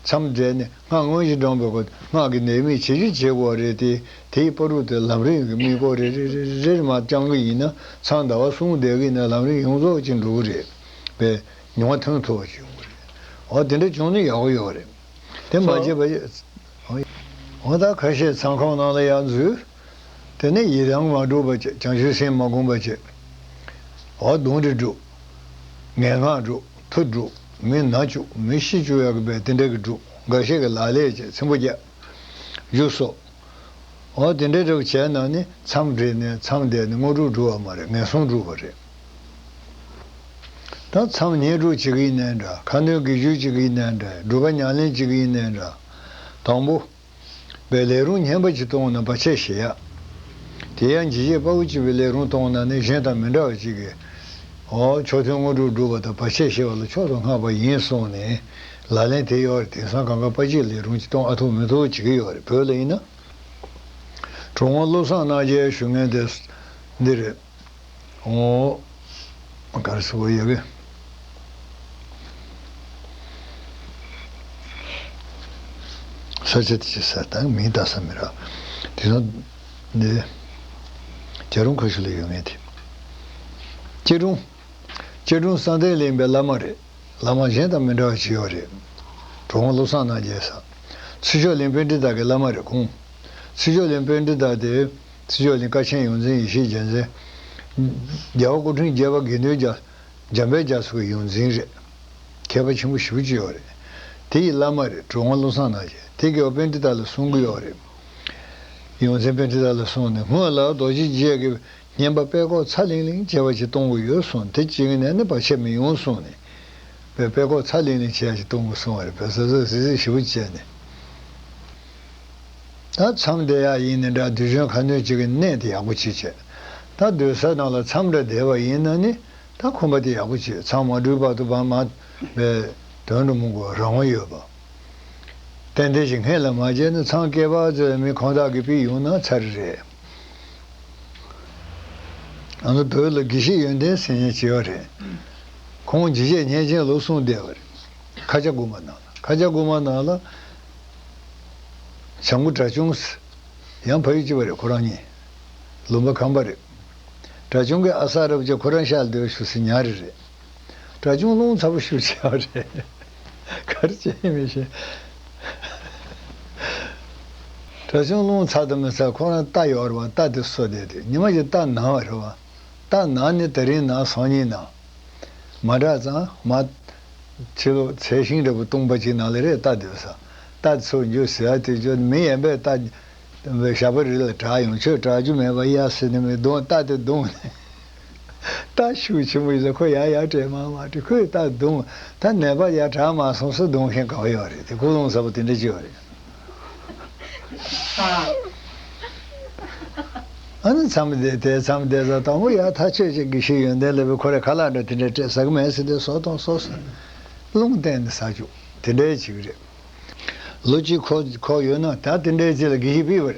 མཚམས་བསྡད་ནས་སྔགས་དངོས་གཞི་བགྲངས་པའི་སྐོར། སྔགས་ཀྱི་ནད་མེད་བྱེད་རྒྱུ་བྱེད་དགོས་རེད་དེ། དེའི་བར་དུ་དེ་ལམ་རིམ་གྱི་དམིགས་སྐོར་རེ་རེ་རེ་རེ་རེ་མར་བརྐྱང་གི་ཡིན་ན། མཚམས་ཟླ་བ་གསུམ་བསྡད་ཀྱི་ཡིན་ན་ལམ་རིམ་ཡོངས་རྫོགས་ཅིག་འགྲོ་གི་རེད་པས། མྱོང་བ་ཐོན་ཐུབ་པ་ཅིག་ཡོང་གི་རེད། འོ། དེ་འདྲ་བྱུང་ན་ཡག་པོ་ཡོད་རེད། དེ་མ་བྱས་པ། འོ་ད་ཁ་ཤས་མཚམས་ཁང་ནང་ལ་ཡར་འཛུལ། དེ་ནས་ཡི་དམ་མ་སྒྲུབ་པ་བྱས། བྱང་ཆུབ་སེམས་མ་བསྒོམ་པ་བྱས། འོ་གདོན་འདྲེ་སྒྲུབ། ངན་སྔགས་སྒྲུབ། མཐུ་སྒྲུབ། མི་ན་བཅུག་མི་ཤི་བཅུག་ཡག་གི་བས་དེ་འདྲ་གི་སྒྲུབ། འགའ་ཤས་ཀྱིས་ལག་ལེན་བྱས། ཚིམ་པོ་བརྒྱབ། རྒྱུ་སོགས། འོ་དེ་འདྲའི་འདྲ་བོ་བྱས་ན་ནི་མཚམས་བསྒྲིལ་ནས་མཚམས་བསྡད་ནས་དངོས་གྲུབ་སྒྲུབ་པ་མ་རེད། ངན་སོང་སྒྲུབ་པ་རེད། ད་མཚམས་བསྙེན་སྒྲུབ་བྱེད་ཀྱི་ཡིན་ནའི་འདྲ། ཁ་འདོན་དགེ་བཅུ་བྱེད་ཀྱི་ཡིན་ནའི་འདྲ། སྒྲུབ་པ་ཉམས་ལེན་བྱེད་ཀྱི་ཡིན་ནའི་འདྲ། དང་པོ། པའི་ལས་རུང་སྙན་པ་ཅིག་གཏོང་ན་བར་ཆད་ཞི་ཡ། དེ་ཡང་འཇིགས་བྱེད་དཔའ་བོ་གཅིག་པའི་ལས་རུང་གཏོང་ན་ནི་གཞན་དང་མི་འདྲ་བ་ཅིག་གིས། འོ། མཆོག་ཐུན་དངོས་གྲུབ་སྒྲུབ་པ་དང་བར་ཆད་ཞི་བ་ལ་མཆོག་ཏུ་བསྔགས་པ་ཡིན་གསུངས་ནས་ལག་ལེན་དེ་ཡོད་རེད། དེང་སང་གང་ག་དཔའ་སྤྱོད་ལས་རུང་ཅིག་གཏོང་ཨ་ཐུབ་མི་ཐུབ་བྱེད་ཀྱི་ཡོད་རེད། བོད་ལ་ཡིན་ན། གྲུབ་དབང་བློ་བཟང་རྣམ་རྒྱལ་ཞུ་མཁན་དེ་འདི་རེད། འོ། ག་རེ་ཟེར་དགོས་ཡོད་གི། ས་ཆ་དེ་ཅི་ཟེར་དང་མིང་བཏགས་ས་མི་རག་དེ་ཚོ་འདི་རྒྱལ་རོང་ཁ་ཤུ་ལ་ཡོད་མཁན་དེ། སྐྱིད་གྲོང་། སྐྱིད་གྲོང་བསམ་གཏན་གླིང་པའི་བླ་མ་རེད། བླ་མ་གཞན་དང་མི་འདྲ་བ་ཅིག་ཡོད་རེད། གྲུབ་དབང་བློ་བཟང་རྣམ་རྒྱལ་ཟེར། ཚེ་མཆོག་གླིང་པཎྜི་ཏ་གི་བླ་མ་རེད་ཁོང་། ཚེ་མཆོག་གླིང་པཎྜི་ཏ་དེ། ཚེ་མཆོག་གླིང་ཀ་ཆེན་ཡོངས་འཛིན་ཡེ་ཤེས་རྒྱལ་མཚན། རྒྱལ་བ་སྐུ་ཕྲེང་བརྒྱད་པ་དགེ་འདུན་རྒྱ། འཇམ་དཔལ་རྒྱ་མཚོ་གི་ཡོངས་འཛིན་རེད། མཁས་པ་ཆེན་པོ་ཞེ་པོ་ཅིག་ཡོད་རེད། དེ་ཡི་བླ་མ་རེད། གྲུབ་དབང་བློ་བཟང་རྣམ་རྒྱལ། དེ་གིས་པཎྜི་ཏ་ལ་གསུང་གི་ཡོད་རེད། ཡོངས་འཛིན་པཎྜི་ཏ་ལ་གསུངས་ནས་སྔོན་ལ་རྡོ་རྗེ་འཆང་གི་བསྙེན་པ་པད་ཀོག་ཚ་ལིང་ལིང་བྱས་པ་ཞིག་གཏོང་གི་ཡོད་གསུངས། དེ་བྱེད་ཀྱི་ནས་ནི་བར་ཆད་མི་ཡོང་གསུངས་ནས། པད་པད་ཀོག་ཚ་ལིང་ལིང་བྱས་ཞིག་གཏོང་དགོས་གསུངས་པ་རེད། བོད་ས་ས་སི་སི་ཞེ་པོ་བྱས་ནས། ད་མཚམས་བསྡད་ཡག་ཡིན་ནའི་འདྲ། དུས་རྒྱུན་ཁ་འདོན་བྱེད་ཀྱི་གནས་དེ་ཡག་པོ་ཅིག་བྱས། ད་སྡོད་ས་ནང་ལ་མཚམས་འདྲ་བསྡད་པ་ཡིན་ན་ནི། ད་ཁོམ་པ་དེ་ཡག་པོ་བྱས། མཚམས་མ་འགྲུལ་བར་དུ་བར་མ་བའི་དོན་དུ་མི་དགོས་རང་དབང་ཡོད་པ། ཏན་ཏན་ཞིག་སྔོན་ལ་མ་བྱས་ན་མཚམས་བསྐལ་པ་ཚོའི་མི་ཁོང་དག་གིས་ཕུད་ཡོང་ན་ཚར་རེད། ང་ཚོ་བོད་ལ་དགེ་བཤེས་ཡོན་ཏན་ཟེར་མཁན་ཅིག་ཡོད་རེད། ཁོང་འཇིགས་བྱེད་བརྙས་ཆེན་ལོ་གསུམ་བསྡད་པ་རེད། ཁ་ཆེ་དགོན་པ་ནང་ལ། ཁ་ཆེ་དགོན་པ་ནང་ལ། བྱང་བུ་གྲྭ་ཆུང་ཟེར། ཡང་ཕ་ཡུལ་གཅིག་པ་རེད། ཁོ་རང་གཉིས་ལུང་པ་ཁམས་པ་རེད། གྲྭ་ཆུང་གི་ཨ་ས་རབ་ཀྱིས་ཁོ་རང་ཤག་ལ་སྡོད་ཤོག་ཟེར། ཉར་རེ་རེད། གྲྭ་ཆུང་རླུང་ཚ་པོ་ཞེ་པོ་ཅིག་ཡོད་རེད། ག་རེ་བྱས་ཡིན་མི་ཤེས། གྲྭ་ཆུང་རླུང་ཚ་དང་མི་ཚ་ཁོ་རང་རྟ་ཡོད་རེད་པ། རྟ་དེ་གསོ་བསྡད་དེ་ཉི་མ་ཞིག་རྟ་ན་བ་རེད་པ། རྟ་ན་ནས་དེ་རིང་ན་སང་ཉིན་ན། མ་དྲག་ཙང་མ། ཕྱི་ལོགས་ཚལ་ཤིང་འདྲ་པོ་སྟོང་པ་ཅིག་ནང་ལ་རེད། རྟ་སྡོད་ས། རྟ་ཚུར་འཇུ་ཟེར་ཡ་དེ་ཅོ་མི་ཡན་པས་རྟ་ཞྭ་པོ་རི་ལ་དྲག་ཡོང་། ཁྱོད་དྲག་རྒྱུ་མེད་པ་ཡ་ཟེར་ནས་མི་རྡུང་། རྟ་དེ་རྡུང་། རྟ་ཤུགས་ཆེན་པོ་ཡིན་ས། ཁོ་ཡར་ཡར་བྲེལ་མར་མར་བྲེལ། ཁོས་རྟ་རྡུང་། ད་ནད་པ་ཡར་དྲག་མ་སོང་ཟེར་རྡུང་མཁན་ག་པར་ཡོད་རེད། དེ་ཀུན་སློང་ཟབ་པོ་དེ་འདྲ་ཅིག་ཡོད་རེད། ཨ་ནི་མཚམས་བསྡད་དེ་མཚམས་བསྡད་ས་དང་པོ་ཡར་ཐག་ཆོད་ཅིག་དགེ་བཤེས་ཡོན་ཏན་ལེགས་པའི་ཁོ་རེ་ཁ་ལག་འདྲ་དེ་འདྲ་སྤྲད་ཟ་གི་མེད་ཟེར་དེ་ཟོ་དང་ཟོ་ཟེར། རླུང་བསྟན་ནས་ཟ་བཅུག་དེ་འདྲའི་ཅིག་རེད། ལོ་གཅིག་ཁོ་ཁོ་ཡོད་ན་ད་དེ་འདྲའི་ཅིག་ལ་དགེ་བཤེས་ཕུད་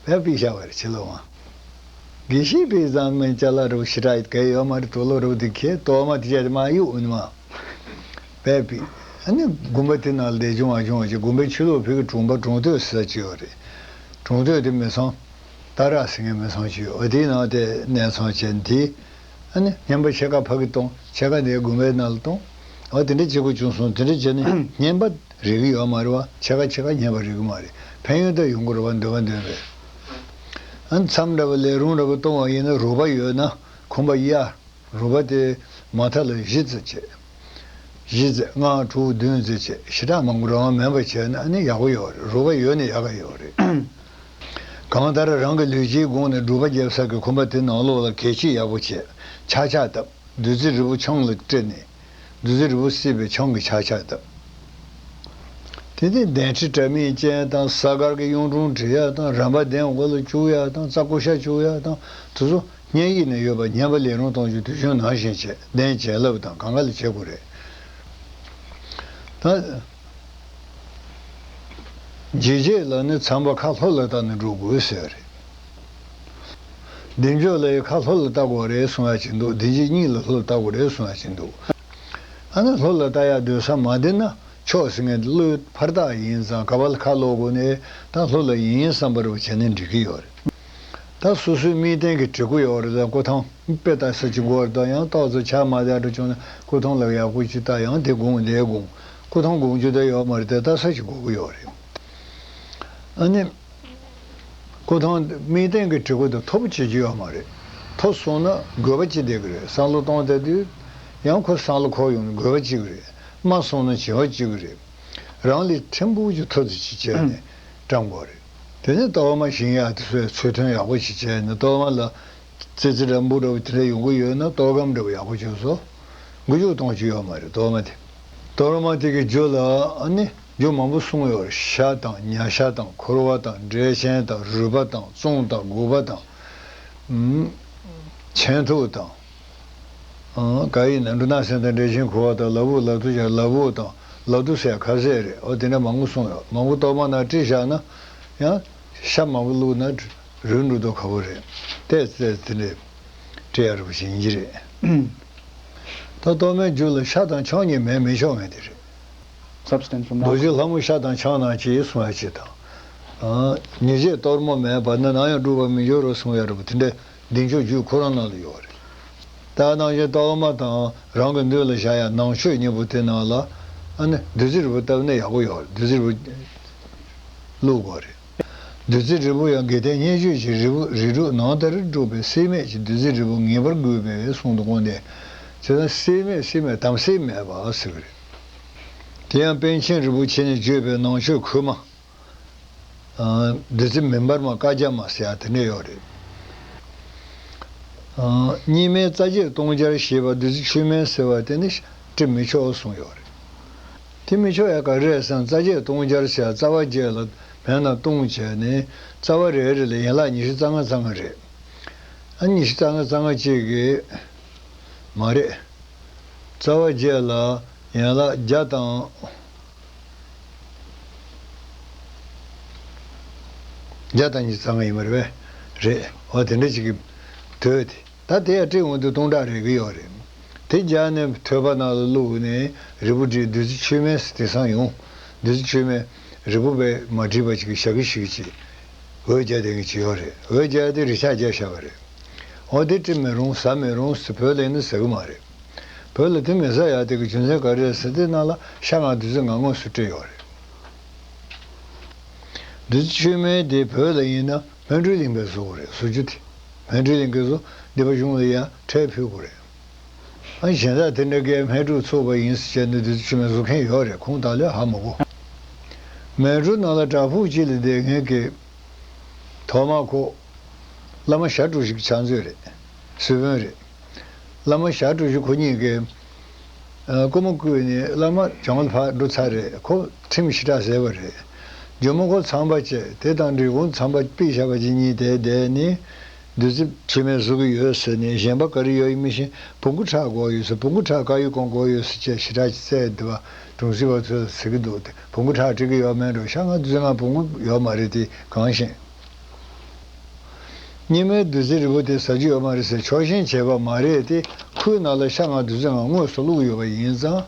པ་རེད། བས་ཕུད་བཞག་པ་རེད། ཕྱི་ལོགས་མ། དགེ་བཤེས་ཕུད་ཙང་མིན་ཅ་ལག་རུ་ཞེ་དྲག་གས་ཡོད་མ་རེད། དུག་ལོག་རུ་དེ་ཁྱེད་གཏོར་མ་དེ་བྱས་ཏེ་མ་གཡུག་འོ་ནི་མ། བས་ཕུད། ཨ་ནི་དགོན་པ་དེ་ནང་ལས་བྱུང་བ་བྱུང་བ་ཅིག་དགོན་པའི་ཕྱི་ལོགས་ཕུད་ཀྱི་གྲོང་པ་གྲོང་སྟོད་ཟེར་ས་ཅིག་ཡོད་རེད། གྲོང་སྟོད་དེ་མི་ཚང་། སྟག་ར་ཟེར་མཁན་མི་ཚང་ཅིག་ཡོད། འོ་དེའི་ནང་དེ་གནས་ཚང་བྱས་དེ། ཨ་ནི་རྔན་པ་ཕྱེད་ཀ་ཕ་གི་གཏོང་། ཕྱེད་ཀ་དེ་དགོན་པའི་ནང་ལ་གཏོང་། འོ་དེ་འདྲ་བྱེད་དགོས་བྱུང་སོང་། དེ་འདྲ་བྱས་ནས་རྔན་པ་རེག་གི་ཡོད་མ་རེད་པ། ཕྱེད་ཀ་ཕྱེད་ཀ་རྔན་པ་རེག་གི་མ་རེད། ཕན་ཡོན་དུ་ཡོང་གི་རེད་པ། འདོད་པ་འདོན་པས། ཨ་ནི་མཚམས་འདྲ་པོ་ལས་རུང་འདྲ་པོ་གཏོང་བ་ཡིན་ན་རོགས་པ་ཡོད་ན་ཁང་པ་གཡར། རོགས་པ་དེ་མ་མཐའ་ལ་བཞི་ཙམ་བྱས། བཞི་ཙམ་ལྔ་དྲུག་བདུན་ཙམ་བྱས། ཞེ་དྲག་མང་པོ་རང་དབང་མེད་པ་བྱས་ན་ཨ་ནི་ཡག་པོ་ཡོད་རེད། རོགས་པ་ཡོད་ན་ཡག་ག་ཡོད་རེད། གང་ལྟར་རང་གི་ལུས་སྤྱིའི་སྒོ་ནས་སྒྲུབ་པ་རྒྱབ་ས་གི་ཁང་པ་དེ་ནང་ལོགས་ལ་གད་ཕྱིས་ཡག་པོ་བྱས། ཆག་ཆག་བཏབ། བདུད་རྩི་རིལ་བུ་ཆང་ལ་སྤྲད་ནས། བདུད་རྩི་རིལ་བུ་བསྲེས་པའི་ཆང་གི་ཆག་ཆག་བཏབ། དེ་ནས་གདན་ཁྲི་དྲ་མིག་ཅན་དང་། གཟའ་སྐར་གྱི་གཡུང་དྲུང་བྲི་ཡ་དང་། རམ་པ་གདན་འོག་ལ་བཅུག་ཡ་དང་། རྩྭ་ཀུ་ཤ་བཅུག་ཡ་དང་། དེ་ཚོ་བསྙེན་ཡིག་ནས་ཡོད་པ་བསྙེན་པ་ལས་རུང་གཏོང་རྒྱུ་དུས་ཆེན་ནང་བཞིན་བྱས། གདན་བྱིན་རླབས་དང་གང་ག་ལ་བྱེད་དགོས་རེད། ད། འཇིགས་བྱེད་ལ་ནི་ཚངས་པ་ཁ་ལྷོ་ལ་བལྟས་ནས་འགྲོ་དགོས་ཟེར་བ་རེད། བདེ་མཆོག་ལ་ཡི་ཁ་ལྷོ་ལ་བལྟ་དགོས་རེད་གསུང་ཡ་ཅིག་འདུག་བདེ་སྐྱིད་གཉིས་ལ་ལྷོ་ལ་བལྟ་དགོས་རེད་གསུང་ཡ་ཅིག་འདུག་ཨ་ནི་ལྷོ་ལ་བལྟ་ཡ་སྡོད་ས་མ་བདེ་ན་ཕྱོགས་ཟེར་མཁན་དེ་བློའི་ཕར་བལྟ་ཡིན་ཙང་ག་པ་ལ་ཁ་ལྷོ་དགོས་ནས་ད་ལྷོ་ལ་ཡིན་བསམ་པ་རུ་བྱས་ནས་འགྲིག་གི་ཡོད་རེད། ད་སོ་སོའི་དམིགས་རྟེན་གྱི་བྲིས་སྐུ་ཡོད་རེད། ད་སྐུ་ཐང་དཔེ་ལྟ་ས་ཅིག་དགོས་རེད། ད་ཡང་ཏོག་ཙམ་ཆ་མ་བདེ་འགྲོ་བྱུང་ན་སྐུ་ཐང་ལ་ཡག་པོ་ཅིག་ལྟ་ཡང་དེ་དགོངས་འདི་དགོངས། སྐུ་ཐང་དགོངས་རྒྱུ་ད་ཡོད་མ་རེད་དེ། ལྟ་ས་ཞིག་དགོས་ཀྱི་ཡོད་རེད། ཨ་ནི། སྐུ་ཐང་དམིགས་རྟེན་གྱི་བྲིས་སྐུ་དེ་མཐོ་པོ་བྱེད་རྒྱུ་ཡོད་མ་རེད། མཐོ་སོང་ན་དགོས་པ་ཅིག་བསྡད་ཀྱི་རེད། བསམ་བློ་གཏོང་བསྡད་དུས་ཡང་ཁོ་བསམ་བློ་འཁོར་ཡོང་ནས་དགོས་པ་ཅིག་རེད། དམའ་སོང་ན་བྱ་བ་ཅིག་རེད། རང་ལས་ཕྲན་བུ་ཅིག་མཐོ་ཙམ་ཅིག་བྱས་ནས་བཀྲམ་དགོས་རེད། དེ་ནས་གཏོར་མ་བཞེངས་ཡག་དེ་ཚོའི་ཚུལ་མཐུན་ཡག་པོ་ཞིག་བྱས་ནས་གཏོར་མ་ལ་ཙི་ཙི་འདྲ་འབུ་འདྲ་བོ་དེ་འདྲ་ཡོང་གི་ཡོད་ན་གཏོར་སྒམ་འདྲ་བོ་ཡག་པོ་བྱུང་སོང་། འགུལ་སྐྱོད་གཏོང་རྒྱུ་ཡོད་མ་རེད་གཏོར་མ་དེ། གཏོར་མ་དེ་གི་རྒྱུ་ལ་ཨ་ནི་རྒྱུ་མང་པོ་གསུངས་ཡོད་རེད། ཤ་དང་ཉ་ཤ་དང་འཁོར་བ་དང་འབྲས་ཆན་དང་རུས་པ་དང་བཙོང་དང་དགུག་པ་དང་། ཨུམ། ཆན་ཐུག་དང་། ཨང་། ག་ཡིན་ན་འབྲུ་སྣ་སྲན་དང་འབྲས་ཆན་ཁུ་བ་དང་ལ་ཕུག་ལ་དུ་བྱ་ལ་ཕུག་དང་ལ་དུ་ཟེར་ཁ་ཟས་རེད། འོ་དེ་འདྲ་མང་པོ་གསུངས་ཡོད། མང་པོ་གཏོར་མ་ནང་བཀྲི་བཞག་ན་ཡང་ཤ་མང་པོ་བླུགས་ན་རུལ་འགྲོ་དུས་ཁག་པོ་རེད། ཏོག་ཙམ་དེ་འདྲ་བཀྲི་ཡ་རུ་བྱེད་ཀྱི་རེད། ད་གཏོར་མའི་རྒྱུ་ལ་ཤ་དང་ཆང་གཉིས་མེད་མི་ཆོག་མཁན་དེ་རེད། Substance from རྡོ་རྗེ་ལྷ་མོ་ཤ་དང་ཆང་དང་བཅས་གསུང་ཡ་ཅིག་དང་། ཨ། ཉེས་བྱས་གཏོར་མ་མེད་པར་ནི་ནམ་ཡང་སྒྲུབ་པར་མི་འགྱུར་རོ་གསུང་ཡ་རེད་པ། དེ་འདྲ་བདེ་མཆོག་རྒྱུད་ཁོ་རང་ནང་ལ་ཡོད་རེད། ད་ནང་བཞིན་གཏོར་མ་དང་རང་གི་མདུན་ལ་བཞག་ཡ་ནང་མཆོད་གཉིས་པོ་དེ་ནང་ལ་ཨ་ནི་བདུད་རྩི་རིལ་བུ་བཏབ་ན་ཡག་པོ་ཡོད་རེད། བདུད་རྩི་རིལ་བུ་བླུགས་དགོས་རེད། བདུད་རྩི་རིལ་བུ་ཡང་དགེ་ལྡན་བརྙས་བཅོས་ཀྱི་རིལ་བུ་རིལ་བུ་ནང་ལྟར་བསྒྲུབས་པའི་སྲེད་མེད་ཀྱི་བདུད་རྩི་རིལ་བུ་ངེས་པར་དགོས་པའི་གསུང་དུ་བསྔོ་ནས། བྱས་ཙང་སྲེད་མེད་སྲེད་མེད་དམ་སྲེད་མེད་པ་ཟེར་གི་རེད། དེ་ཡང་པཎ་ཆེན་རིན་པོ་ཆེ་ནས་བརྗོད་པའི་ནང་མཆོད་གོས་མ། ཨ། བདུད་རྩི་མེ་འབར་མ་བཀའ་རྒྱ་མ་ཟེར་ཡ་དེ་འདྲ་ཡོད་རེད། ཨ། རྙིང་མའི་རྩ་བརྒྱད་སྟོང་སྦྱར་ཞེས་པ་བདུད་རྩི་ཆོས་སྨན་ཟེར་བ་དེ་ནི་བྲི་མི་ཆོག་གསུངས་ཡོད་རེད། དེ་མི་ཆོག་ཡ་ག་རེ་རེད་ཟེར་ན་རྩ་བརྒྱད་སྟོང་སྦྱར་ཟེར་ཡ་རྩ་བ་བརྒྱད་ལ་བོད་ན་སྟོང་བྱས་ནས་རྩ་བ་རེ་རེ་ལ་ཡན་ལག་ཉི་ཤུ་རྩ་ལྔ་རྩ་ལྔ་རེད། ཨ། ཉི་ཤུ་རྩ་ལྔ་རྩ་ལྔ་གཅིག་གི་མ་རེད། རྩ་བ་བརྒྱད་ལ་ཡན་ལག་བརྒྱ་དང་། བརྒྱ་དང་ཉི་ཤུ་རྩ་ལྔ་ཡིན་པ་རེད་པས། རེད། འོ་དེ་འདྲ་ཅིག་གི་དོད་དེ། ད་དེ་ཡང་བྲིས་འོང་དུས་སྟོང་ཕྲག་རེག་གི་ཡོད་རེད། དེ་སྦྱར་ནས་ཐོད་པ་ནང་ལ་བླུགས་ནས་རིལ་བུ་བྲིས་བདུད་རྩི་ཆོས་སྨན་ཟེར་དེང་སང་ཡོང་། བདུད་རྩི་ཆོས་སྨན། རི་བོ་པས་མ་བྲིས་པ་ཅིག་གི་ཞབས་ཀྱི་ཞིག་ཅིག་འོད་རྒྱག་བསྡད་མཁན་ཅིག་ཡོད་རེད། འོད་རྒྱག་དེ་རི་ཆགས་རྒྱག་བཞག་པ་རེད། འོ་དེ་བྲི་མི་རུང་ཟ་མི་རུང་ཟེར་བོད་ལ་ཡིན་ན་ཟ་གི་མ་རེད། བོད་ལ་དེ་མི་ཟ་ཡག་དེ་གི་རྒྱུ་མཚན་ག་རེ་རེད་ཟེར་དེ་ནང་ལ་ཤ་ང་བདུད་རྩི་ང་དངོས་སུ་བྲིས་ཡོད་རེད། བདུད་རྩི་མཆོད་མེ་དེ་བོད་ལ་ཡིན་ན་སྨན་སྤྲུལ་གླིང་པས་བཟོ་དགོས་རེད། བཟོ་རྒྱུ་དེ་སྨན་སྤྲུལ་གླིང་པས་བཟོ། སྡེ་པ་གཞུང་ལ་ཡང་ཁྲལ་ཕུལ་དགོས་རེད། ཨ་གཞན་དག་དེ་འདྲ་གའི་སྨན་སྤྲུལ་ཚོགས་པ་ཡིན་ཟེར་བྱས་ནས་བདུད་རྩི་མཆོད་མེ་བཟོ་མཁན་ཡོད་རེད། ཁུངས་དག་ལོས་ཧ་མ་གོ། མལ་གྲོ་ནང་ལ་བྲག་ཕུག་ཅིག་ལ་བསྡད་མཁན་གྱི་ཐོག་མར་ཁོ་བླ་མ་ཞྭ་དྲུག་ཞིག་ཕྱག་མཛོད་རེད། གསོལ་དཔོན་རེད། བླ་མ་ཞྭ་དྲུག་ཞིག་ཁོ་གཉིས་ཀྱིས་ཨ་སྐུ་མ་བསྐུལ་ནས་བླ་མ་བྱང་ལ་ཕར་འགྲོ་ཚར་རེད། ཁོ་ཁྲིམས་ཞེ་དྲག་ཟེར་བ་རེད། རྒྱུ་མ་ཁོ་ཚངས་པ་བཅས་དེ་དང་འབྲས་སྤུངས་ཚངས་པ་པི་ཞབས་པ་ཅིག་གཉིས་དེ་བསྡད་ནས་བདུད་རྩི་མཆོད་མེ་བཟོ་གི་ཡོད་ཟེར་ནས་གཞན་པ་ག་རེ་ཡོད་ཡིན་མི་ཤེས། བོང་གུ་ཁྲག་དགོས་ཡོད་ཟེར། བོང་གུ་ཁྲག་དཀར་ཡོལ་གང་དགོས་ཡོད་ཟེར་བྱས་ཞེ་དྲག་ཅིག་བཙལ་འདུག་པ། གྲོང་གསེབ་པ་ཚོས་ཟེར་གི་འདུག་སྟེ། བོང་གུ་ཁྲག་སྤྲད་གི་ཡོད་མེད་འགྲོ། ཤ་ང་བདུད་རྩི་ང་བོང་གུ་ཡོད་མ་རེད་དེ་གང་ཤེས། གཉིས་སྨན་བདུད་རྩི་རིལ་བུ་དེ་ཟ་རྒྱུ་ཡོད་མ་རེད་ཟེར་ཕྱོགས་ཞེན་བྱས་པ་མ་རེད་དེ། ཁོའི་ནང་ལ་ཤ་ང་བདུད་རྩི་ང་དངོས་སུ་བླུགས་ཡོད་པ་ཡིན་ཙང་།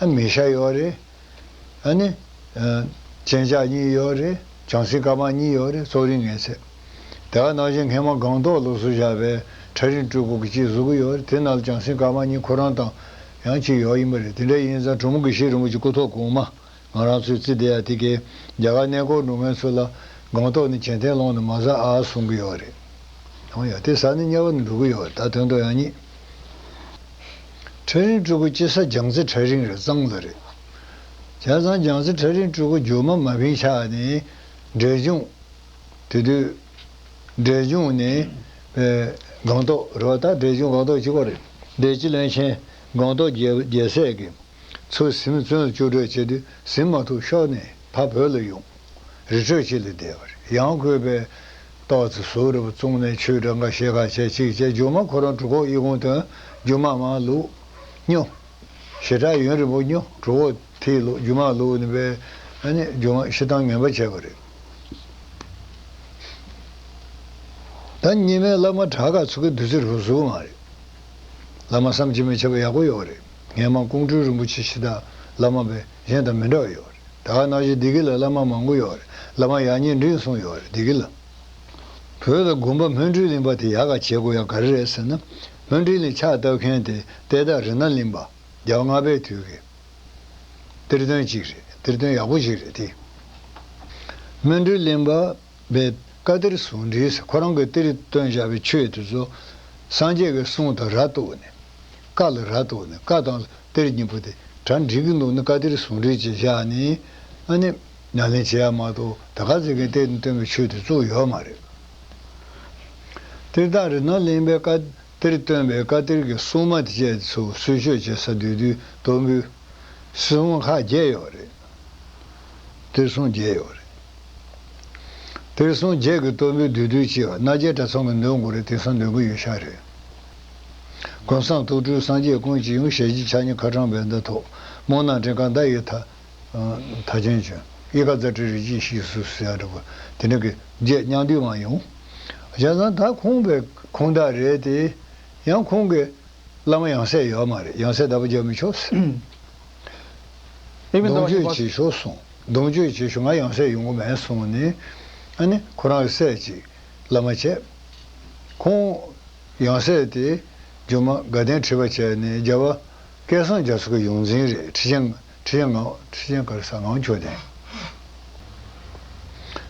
ཨ་མེ་ཤ་ཡོད་རེད། ཨ་ནི། ཨ་གཅིན་སྐྱག་གཉིས་ཡོད་རེད། བྱང་སེམས་དཀར་དམར་གཉིས་ཡོད་རེད། གཙོ་རིང་ངེས་ཚད། དེ་ག་ནང་བཞིན་སྔས་མ་སྒང་ཏོག་ལུགས་སུ་བཞག་པའི་ཁྲ་རིང་སྤྲུལ་སྐུ་གི་ཅིག་བཟོ་གི་ཡོད་རེད། དེ་ནང་ལ་བྱང་སེམས་དཀར་དམར་གཉིས་ཁོ་རང་དང་ཡང་ཅིག་ཡོད་ཡིན་པ་རེད། དེ་འདྲ་ཡིན་ཙང་གྲོ་མོ་དགེ་བཤེས་རིན་པོ་ཆེ་སྐུ་ཐོག་གོང་མ། ང་རང་ཚོའི་རྩི་དེ་ཡ་དེ་གའི་རྒྱ་གར་གནས་སྐོར་འགྲོ་མཁན་ཚོ་ལ་སྒང་ཏོག་ནས་གྱེན་ཐེངས་སློང་ནས་མ་ཟ་ཨ་གསུང་གི་ཡོད་རེད། འོ་ཡ་དེ་ཟ་ནས་དམྱལ་བ་ནས་འགྲོ་གི་ཡོད་རེད། ད་དོན་དུ་ཡང་རྙེད། ཁྲ་རིང་སྤྲུལ་སྐུ་སྐྱེ་ས་རྒྱལ་རྩེ་ཁྲ་རིང་རེད། གཙང་ལ་རེད། བྱས་ཙང་རྒྱལ་རྩེ་ཁྲ་རིང་སྤྲུལ་སྐུ་རྒྱུ་མ་མ་བིང་ཆགས་ནས་འབྲས་ལྗོངས། དེ་དུས་འབྲས་ལྗོངས་ནས་པའི་སྒང་ཏོག་རེད་པ། ད་འབྲས་ལྗོངས་སྒང་ཏོག་གཅིག་པ་རེད། བདེ་སྐྱིད་བློན་ཆེན་སྒང་ཏོག་རྒྱལ་རྒྱལ་སྲས་ཀྱིས། ཚུར་གཟིམ་བཙོན་ལ་བཅུག་འགྲོ་བྱེད་དུས་གཟིམ་མ་ཐུབ་ཤོར་ནས་ཕར་བོད་ལ་ཡོང་། རི་ཁྲོད་ཅིག་ལ་བསྡད་པ་རེད། ཡང་ཁོས་པའི་ཏོག་ཙེ་ཟུག་རེ་བཙོང་ནས་ཆོས་འདྲ་འགའ་བཤད་ཁ་བྱས་ཅིག་བྱས། རྒྱུ་མ་ཁོ་རང་གྲུ་ཁོག་ཨི་ཁུང་ཐོན། རྒྱུ་མ་མར་བླུགས། སྨྱོ། ཞེ་དྲག་ཡུན་རིང་པོ་སྨྱོ། གྲུ་ཁོག་མཐིལ་བླུགས། རྒྱུ་མ་བླུགས་ནས་པའི་ཨ་ནི་རྒྱུ་མ་ཤི་སྟངས་ངན་པ་བྱས་པ་རེད། ད་གཉིས་སྨན་བླ་མ་བྲག་དཀར་ཚོ་གི་བདུད་རྩི་རུ་བཟོ་གི་མ་རེད། བླ་མ་བསམ་གྱིས་མི་ཁྱབ་པ་ཡག་པོ་ཡོད་རེད། སྔས་མ་ཀོང་སྤྲུལ་རིན་པོ་ཆེ་ཕྱི་དར་བླ་མ་པས་གཞན་དང་མི་འདྲ་བ་ཡོད་རེད། ད་ག་ནང་བཞིན་བདེ་སྐྱིད་ལ་བླ་མ་མང་པོ་ཡོད་རེད། བླ་མ་ཡག་ཉེས་འབྲིང་གསུམ་ཡོད་རེད། བདེ་སྐྱིད་ལ། བོད་ལ་དགོན་པ་སྨིན་གྲོལ་གླིང་པ་དེ་ཡག་ག་བྱེད་དགོས་ཡག་ག་རེ་རེད་ཟེར་ན། སྨིན་གྲོལ་གླིང་ཕྱག་བཏབ་མཁན་དེ་གཏེར་བདག་རི་ནག་གླིང་པ་རྒྱལ་བ་ལྔ་པའི་དུས་ཀྱི་གཏེར་སྟོན་གཅིག་རེད། གཏེར་སྟོན་ཡག་པོ་ཞིག་རེད་དེ། སྨིན་གྲོལ་གླིང་པ། པའི་བཀའ་གཏེར་ཟུང་འབྲེལ་ཟེར། ཁོ་རང་གིས་གཏེར་བཏོན་བཞག་པའི་ཆོས་དེ་ཚོ་སངས་རྒྱས་ཀྱི་གསུང་དང་ར་གཏུགས་ནས། བཀའ་ལ་ར་གཏུགས་ནས། བཀའ་དང་གཏེར་གཉིས་པོ་དེ་གྲ་འགྲིག་གི་འདུག་ན་བཀའ་གཏེར་ཟུང་འབྲེལ་བྱས་བཞག་ནས། ཨ་ནི་ཉམས་ལེན་བྱེད་ཡ་མ་གཏོགས་ད་ག་ཟེ་གའི་གཏེར་ནས་བཏོན་པའི་ཆོས་དེ་གཙོ་བོ་ཡོད་མ་རེད། གཏེར་བདག་རི་ནག་གླིང་པའི་བཀའ་གཏེར་བཏོན་པའི་བཀའ་གཏེར་གྱི་སྲུང་མ་དེ་བཅས་ཚོ་གསོལ་མཆོད་བྱེད་ས་བདུད་འདུལ་གཏོར་འབུལ། སྲུང་མ་ཁག་བརྒྱད་ཡོད་རེད། གཏེར་སྲུང་བརྒྱད་ཡོད་རེད། གཏེར་སྲུང་བརྒྱད་ཀྱི་གཏོར་འབུལ་བདུད་འདུལ་ཅེས་པ་སྣ་བརྒྱའི་གྲྭ་ཚང་གི་འདོན་དགོས་རེད། དེང་སང་འདོན་གི་ཡོད་ཤག་རེད། གོས་བཟང་ཐུགས་སྤྲུལ་སངས་རྒྱས་ཀུན་གྱིས་ཡོངས། ཞལ་གཅིག་ཕྱག་གཉིས་ཁ་དྲང་བས་མཐའ་ཐོབ། རྨུགས་ནག་སྤྲིན་དཀར་མདའ་ཡི་མཐའ། མཐའ་ཅན་བྱོན། གཡུལ་དཀར་རྫ་སྤྲིན་རི་རྒྱལ་ཞེས་སུ་ཟེར་ཡ་འདྲ་པོ་དེ་འདྲ་གི་བརྒྱད་མཉམ་འདུས་མ་ཡོང་། བྱས་ཙང་ད་ཁོང་པའི་ཁོང་དག་རེད་དེ། ཡང་ཁོང་གི་བླ་མ་ཡང་སྲས་ཡོད་མ་རེད། ཡང་སྲས་བདག་པོ་རྒྱག་མི་ཆོག་ཟེར། ཨེ་མི་གདུང་མདུང་བ་མཆོད་ཞིག་བྱེད་ཤོག་གསུངས། གདུང་མཆོད་བྱེད་ཤོག་ང་ཡང་སྲས་ཡོང་གི་མེད་གསུངས་ནས། ཨ་ནི་ཁོ་རང་གི་སྲས་ཅིག་བླ་མ་བྱས། ཁོང་ཡང་སྲས་དེ་རྒྱུ་མ་དགའ་ལྡན་ཁྲི་པ་བྱས་ནས་རྒྱལ་བ་སྐལ་བཟང་རྒྱ་མཚོ་གི་ཡོངས་འཛིན་རེད། ཁྲི་ཆེན་ཁྲི་ཆེན་ངག་ཁྲི་ཆེན་ག་རེ་ཟེར་ངག་མཆོད་རྟེན།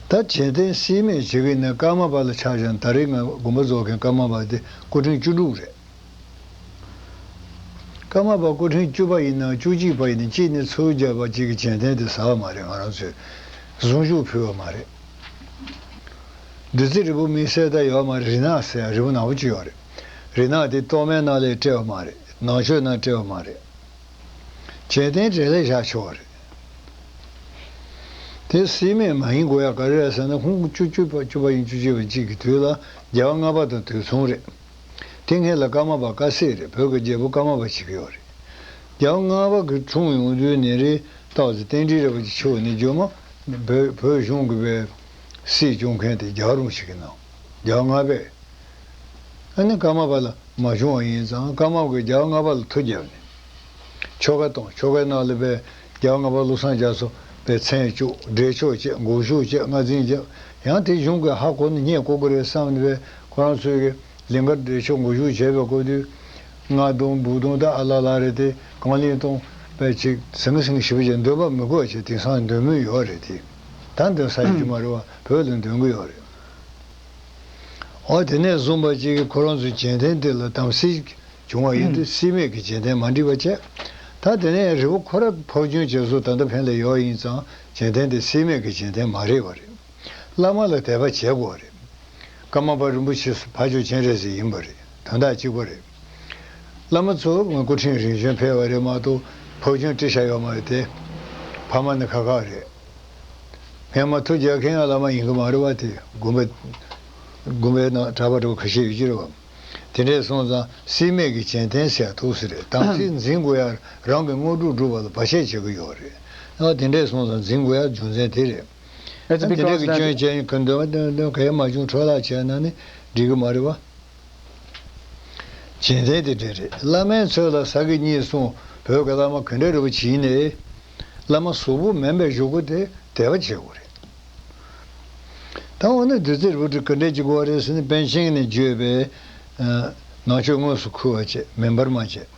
ད་རྗེས་བསྟན་སྲིད་མེད་བྱེད་ཀྱི་ནི་ཀརྨ་པ་ལ་ཆགས་ཀྱང་། ད་རེས་ང་དགོངས་པ་རྫོགས་མཁན་ཀརྨ་པ་དེ་སྐུ་ཕྲེང་བཅུ་དྲུག་རེད། ཀརྨ་པ་སྐུ་ཕྲེང་བཅུ་པ་ཡིན་ན་བཅུ་གཅིག་པ་ཡིན་ན་གཅིག་ནས་ཚུར་བརྒྱབ་པ་གཅིག་གི་རྗེས་བསྟན་དེ་ཟ་བ་མ་རེད། ང་རང་ཚོས་གཟུངས་གཞུག་ཕུལ་བ་མ་རེད། བདུད་རྩི་རིལ་བུ་དམིགས་བསལ་ད་ཡོད་མ་རེད། རི་ནག་ཟེར་ཡ་རིལ་བུ་ནག་པོ་ཅིག་ཡོད་རེད། རི་ནག་དེ་གཏོར་མའི་ནང་ལ་སྤྲད་པ་མ་རེད། ནང་མཆོད་ནང་སྤྲད་པ་མ་རེད། རྗེས་བསྟན་གྲལ་ལ་བཞག་ཆོག་པ་རེད། དེ་སྲིད་མེད་མ་ཡིན་དགོས་ཡ་ག་རེ་རེད་ཟེར་ན། ཁོང་བཅུ་བཅུ་པ་བཅུ་པ་ཡིན་བཅུ་གཅིག་པ་གཅིག་གི་དུས་ལ་རྒྱལ་བ་ལྔ་པ་དང་དུས་མཚུངས་རེད། དེ་སྔོན་ལ་ཀརྨ་པ་བཀའ་སྲིད་རེད། བོད་ཀྱི་རྒྱལ་པོ་ཀརྨ་པ་བྱེད་ཀྱི་ཡོད་རེད། རྒྱལ་བ་ལྔ་པ་གི་འཁྲུངས་ཡོང་དུས་ནས་རེད། སྟག་རྩེ་རྟེན་འབྲེལ་ར་བ་ཅིག་ཆོད་ནས་རྒྱུ་མ་བོད་བོད་གཞུང་གི་བའི་སྲིད་སྐྱོང་མཁན་དེ་རྒྱལ་བ་རིན་པོ་ཆེ་གི་ནང་རྒྱལ་བ་ལྔ་པས། ཨ་ནི་ཀརྨ་པ་ལ་མ་བྱུང་བ་ཡིན་ཙང་། ཀརྨ་པ་གིས་རྒྱལ་བ་ལྔ་པ་ལ་ཐུགས་བརྒྱབ་ནས་ཆོ་ག་བཏང་། ཆོ་གའི་ནང་ལ་བའི་རྒྱལ་བ་ལྔ་པ་བློ་བཟང་རྒྱ་མཚོ་ པའི་མཚན་བཅུག་འགྲེལ་ཆོག་བྱས། འགུགས་གཞུག་བྱས། ལྔ་འཛིན་བྱས། ཡང་དེ་གཞུང་གི་ཧ་གོ་ནས་སྙད་གོ་གི་རེད་བསམ་ནས་པས་ཁོ་རང་ཚོས་ཀྱི་ལིང་ག་འགྲེལ་ཆོག་འགུགས་གཞུག་བྱས་པའི་སྐབས་དུས། རྔ་དུང་འབུ་དུང་དང་ཨ་ལ་ལ་རེད་དེ། གང་ལིང་དུང་པའི་ཅིག་ཟིང་ངེ་ཟིང་ངེ་ཞེ་པོ་ཅིག་འདོན་པ་མི་དགོས་བྱས། དེང་སང་འདོན་མུས་ཡོད་རེད་དེ། ད་འདོན་ས་ཡོད་ཀྱི་མ་རེད་བ། བོད་ལ་འདོན་གི་ཡོད་རེད། འོ་དེ་ནས་བཟུང་པ་ཅིག་གིས་ཁོ་རང་ཚོའི་རྒྱན་ལྡན་དེ་ལ་དམ་སྲི་བྱུང་བ་ཡིན་དུས་སྲིད་མེད་ཀྱི་རྒྱན་ལྡན་མ་འགྲིག་པ་བྱས། ད་དེ་ནས་རི་བོ་ཁོ་ར་ཕབ་སྐྱོན་བྱས་སོང་། ད་ལྟ་ཕན་ལ་ཡོད་ཡིན་ཙང་རྒྱན་ལྡན་དེ་སྲིད་མེད་ཀྱི་རྒྱན་ལྡན་མ་རེད་པ་རེད། བླ་མ་ལ་དད་པ་བྱེད་དགོས་པ་རེད། ཀརྨ་པ་རིན་པོ་ཆེ་ཕ་ཇོ་སྤྱན་རས་གཟིགས་ཡིན་པ་རེད། དོན་དག་གཅིག་པ་རེད། བླ་མ་ཚོ་སྐུ་ཕྲེང་རིམ་བྱོན་ཕེབས་པ་རེད་མ་གཏོགས་ཕབ་སྐྱོན་བྲིས་བཞག་ཡོད་མ་རེད་དེ། ཕ་མ་ནི་ཁག་ཁག་རེད། སྔས་མ་ཐུགས་རྗེ་མཁན་ཡང་བླ་མ་ཡིན་གི་མ་རེད་བ། དེ་དགོན་པའི་དགོན་པའི་ནང་གྲྭ་པ་འདྲ་བོ་ཁ་ཤས་ཡོད་ཀྱི་རེད་བ། དེ་འདྲས་སོང་ཙང་སྲིད་མེད་ཀྱི་རྒྱན་ལྡན་ཟེར་ཐུགས་སྲས་རེད། དམ་ཚིག་འཛིན་དགོས་ཡ། རང་གི་དངོས་གྲུབ་སྒྲུབ་པ་ལ་བར་ཆད་བྱེད་ཀྱི་ཡོད་རེད། ཨ་དེ་འདྲས་སོང་ཙང་འཛིན་དགོས་ཡ་རྒྱུ་མཚན་དེ་རེད། That's ཨ་དེ་འདྲས་because ཀྱི་that སྐྱོན་བྱས་ཡིན་ག་འདོད་པ་འདོད་འདོད་ག་ཡ་མ་བྱུང་འཕྲོ་བརླག་བྱས་ན་ནི་འགྲིག་གི་མ་རེད་བ། རྒྱུ་མཚན་དེ་འདྲ་རེད། བླ་མའི་ཚོད་ལ་ཟ་གི་གཉིས་གསུངས། བོད་ཀྱི་བླ་མ་ག་འདྲ་རེད་པ་བྱས་ནས། བླ་མ་གཟུགས་པོ་མིན་པའི་གཞུག་གུ་དེ་དད་པ་བྱེད་དགོས་རེད། ད་འོ་ན་བདུད་རྩི་རིལ་བུ་དེ་ག་འདྲ་ཅིག་དགོས་རེད་ཟེར་ན། པཎ་ཆེན་ནས་བརྗོད་པའི་ནང་ཆོས་དངོས་སུ་ཁུར་བ་བྱས། མེ་འབར་མ་བྱས།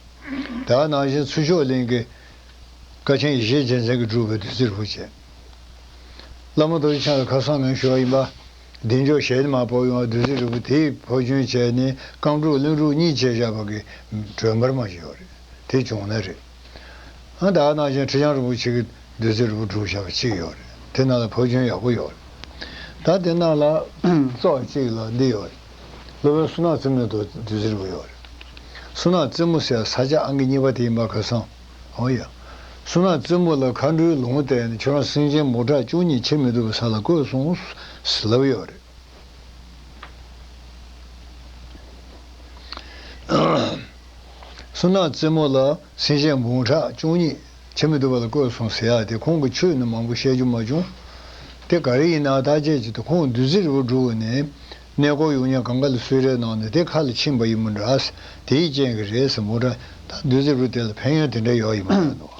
ད་ནང་བཞིན་ཚུར་ཕྱོགས་གླིང་གི་དཀའ་ཆེན་ཡེ་ཤེས་རྒྱལ་མཚན་གྱིས་བསྒྲུབས་པའི་བདུད་རྩི་རིལ་བུ་བྱས། བླ་མ་རྡོ་རྗེ་འཆང་ལ་ཁ་སང་ངས་ཞུས་པ་ཡིན་པ། བདེ་མཆོག་ཞལ་ནས་མར་ཕབ་ཡོང་བ་བདུད་རྩི་རིལ་བུ་དེའི་ཕབ་སྐྱོན་བྱས་ནས་རྐང་དྲུག་ལྷུན་གྲུབ་གཉིས་བྱས་བཞག་པ་གི་སྒྲོན་འབར་མ་ཞིག་ཡོད་རེད། དེ་བྱུང་ན་རེད། ཨ་ད་ནང་བཞིན་ཁྲི་བྱང་རིན་པོ་ཆེ་གི་བདུད་རྩི་རིལ་བུ་བསྒྲུབས་བཞག་པ་གཅིག་ཡོད་རེད། དེ་ནང་ལ་ཕབ་སྐྱོན་ཡག་པོ་ཡོད་རེད། ད་དེ་ནང་ལ་ཙོག་གཅིག་ལ་འདི་ཡོད་རེད། སློབ་དཔོན་བསོད་ནམས་རྩེ་མོའི་བདུད་རྩི་རིལ་བུ་ཡོད་རེད། བསོད་ནམས་རྩེ་མོ་ཟེར་ས་ཆ་ཨང་ཀི་གཉིས་པ་དེ་ཡིན་པ་ཁ་སང་། འོ་ཡ། བསོད་ནམས་རྩེ་མོ་ལ་མཁའ་འགྲོའི་ལུང་བསྟན་ནས་ཁྱོད་རང་སེམས་ཅན་འབུམ་ཕྲག་བཅུ་གཉིས་འཆི་མི་ཐུབ་པའི་ས་ལ་བཀོད་སོང་ཟེར་ལབ་ཡོད་རེད། བསོད་ནམས་རྩེ་མོ་ལ་སེམས་ཅན་འབུམ་ཕྲག་བཅུ་གཉིས་འཆི་མི་ཐུབ་པ་ལ་བཀོད་སོང་ཟེར་ཡག་དེ་ཁོང་གི་ཆོས་ནི་མང་པོ་བཤད་རྒྱུ་མ་བྱུང་། དེ་ག་རེ་ཡིན་ན་ཐག་བཅད་ཀྱི་འདུག་ཁོང་བདུད་རྩི་རིལ་བུ་བསྒྲུབས་ནས་གནས་སྐོར་ཡོང་མཁན་གང་ག་ལ་གསོལ་རས་གནང་ནས་དེ་ཁ་ལ་ཕྱིན་པ་ཡིན་མོད་འདྲ། དེའི་རྐྱེན་གྱིས་རེད་ཟེར་མོད་འདྲ། ད་བདུད་རྩི་རིལ་བུ་དེ་ལ་ཕན་ཡོན་དེ་འདྲ་ཡོད་ཡིན་མ་རེད་འདུག་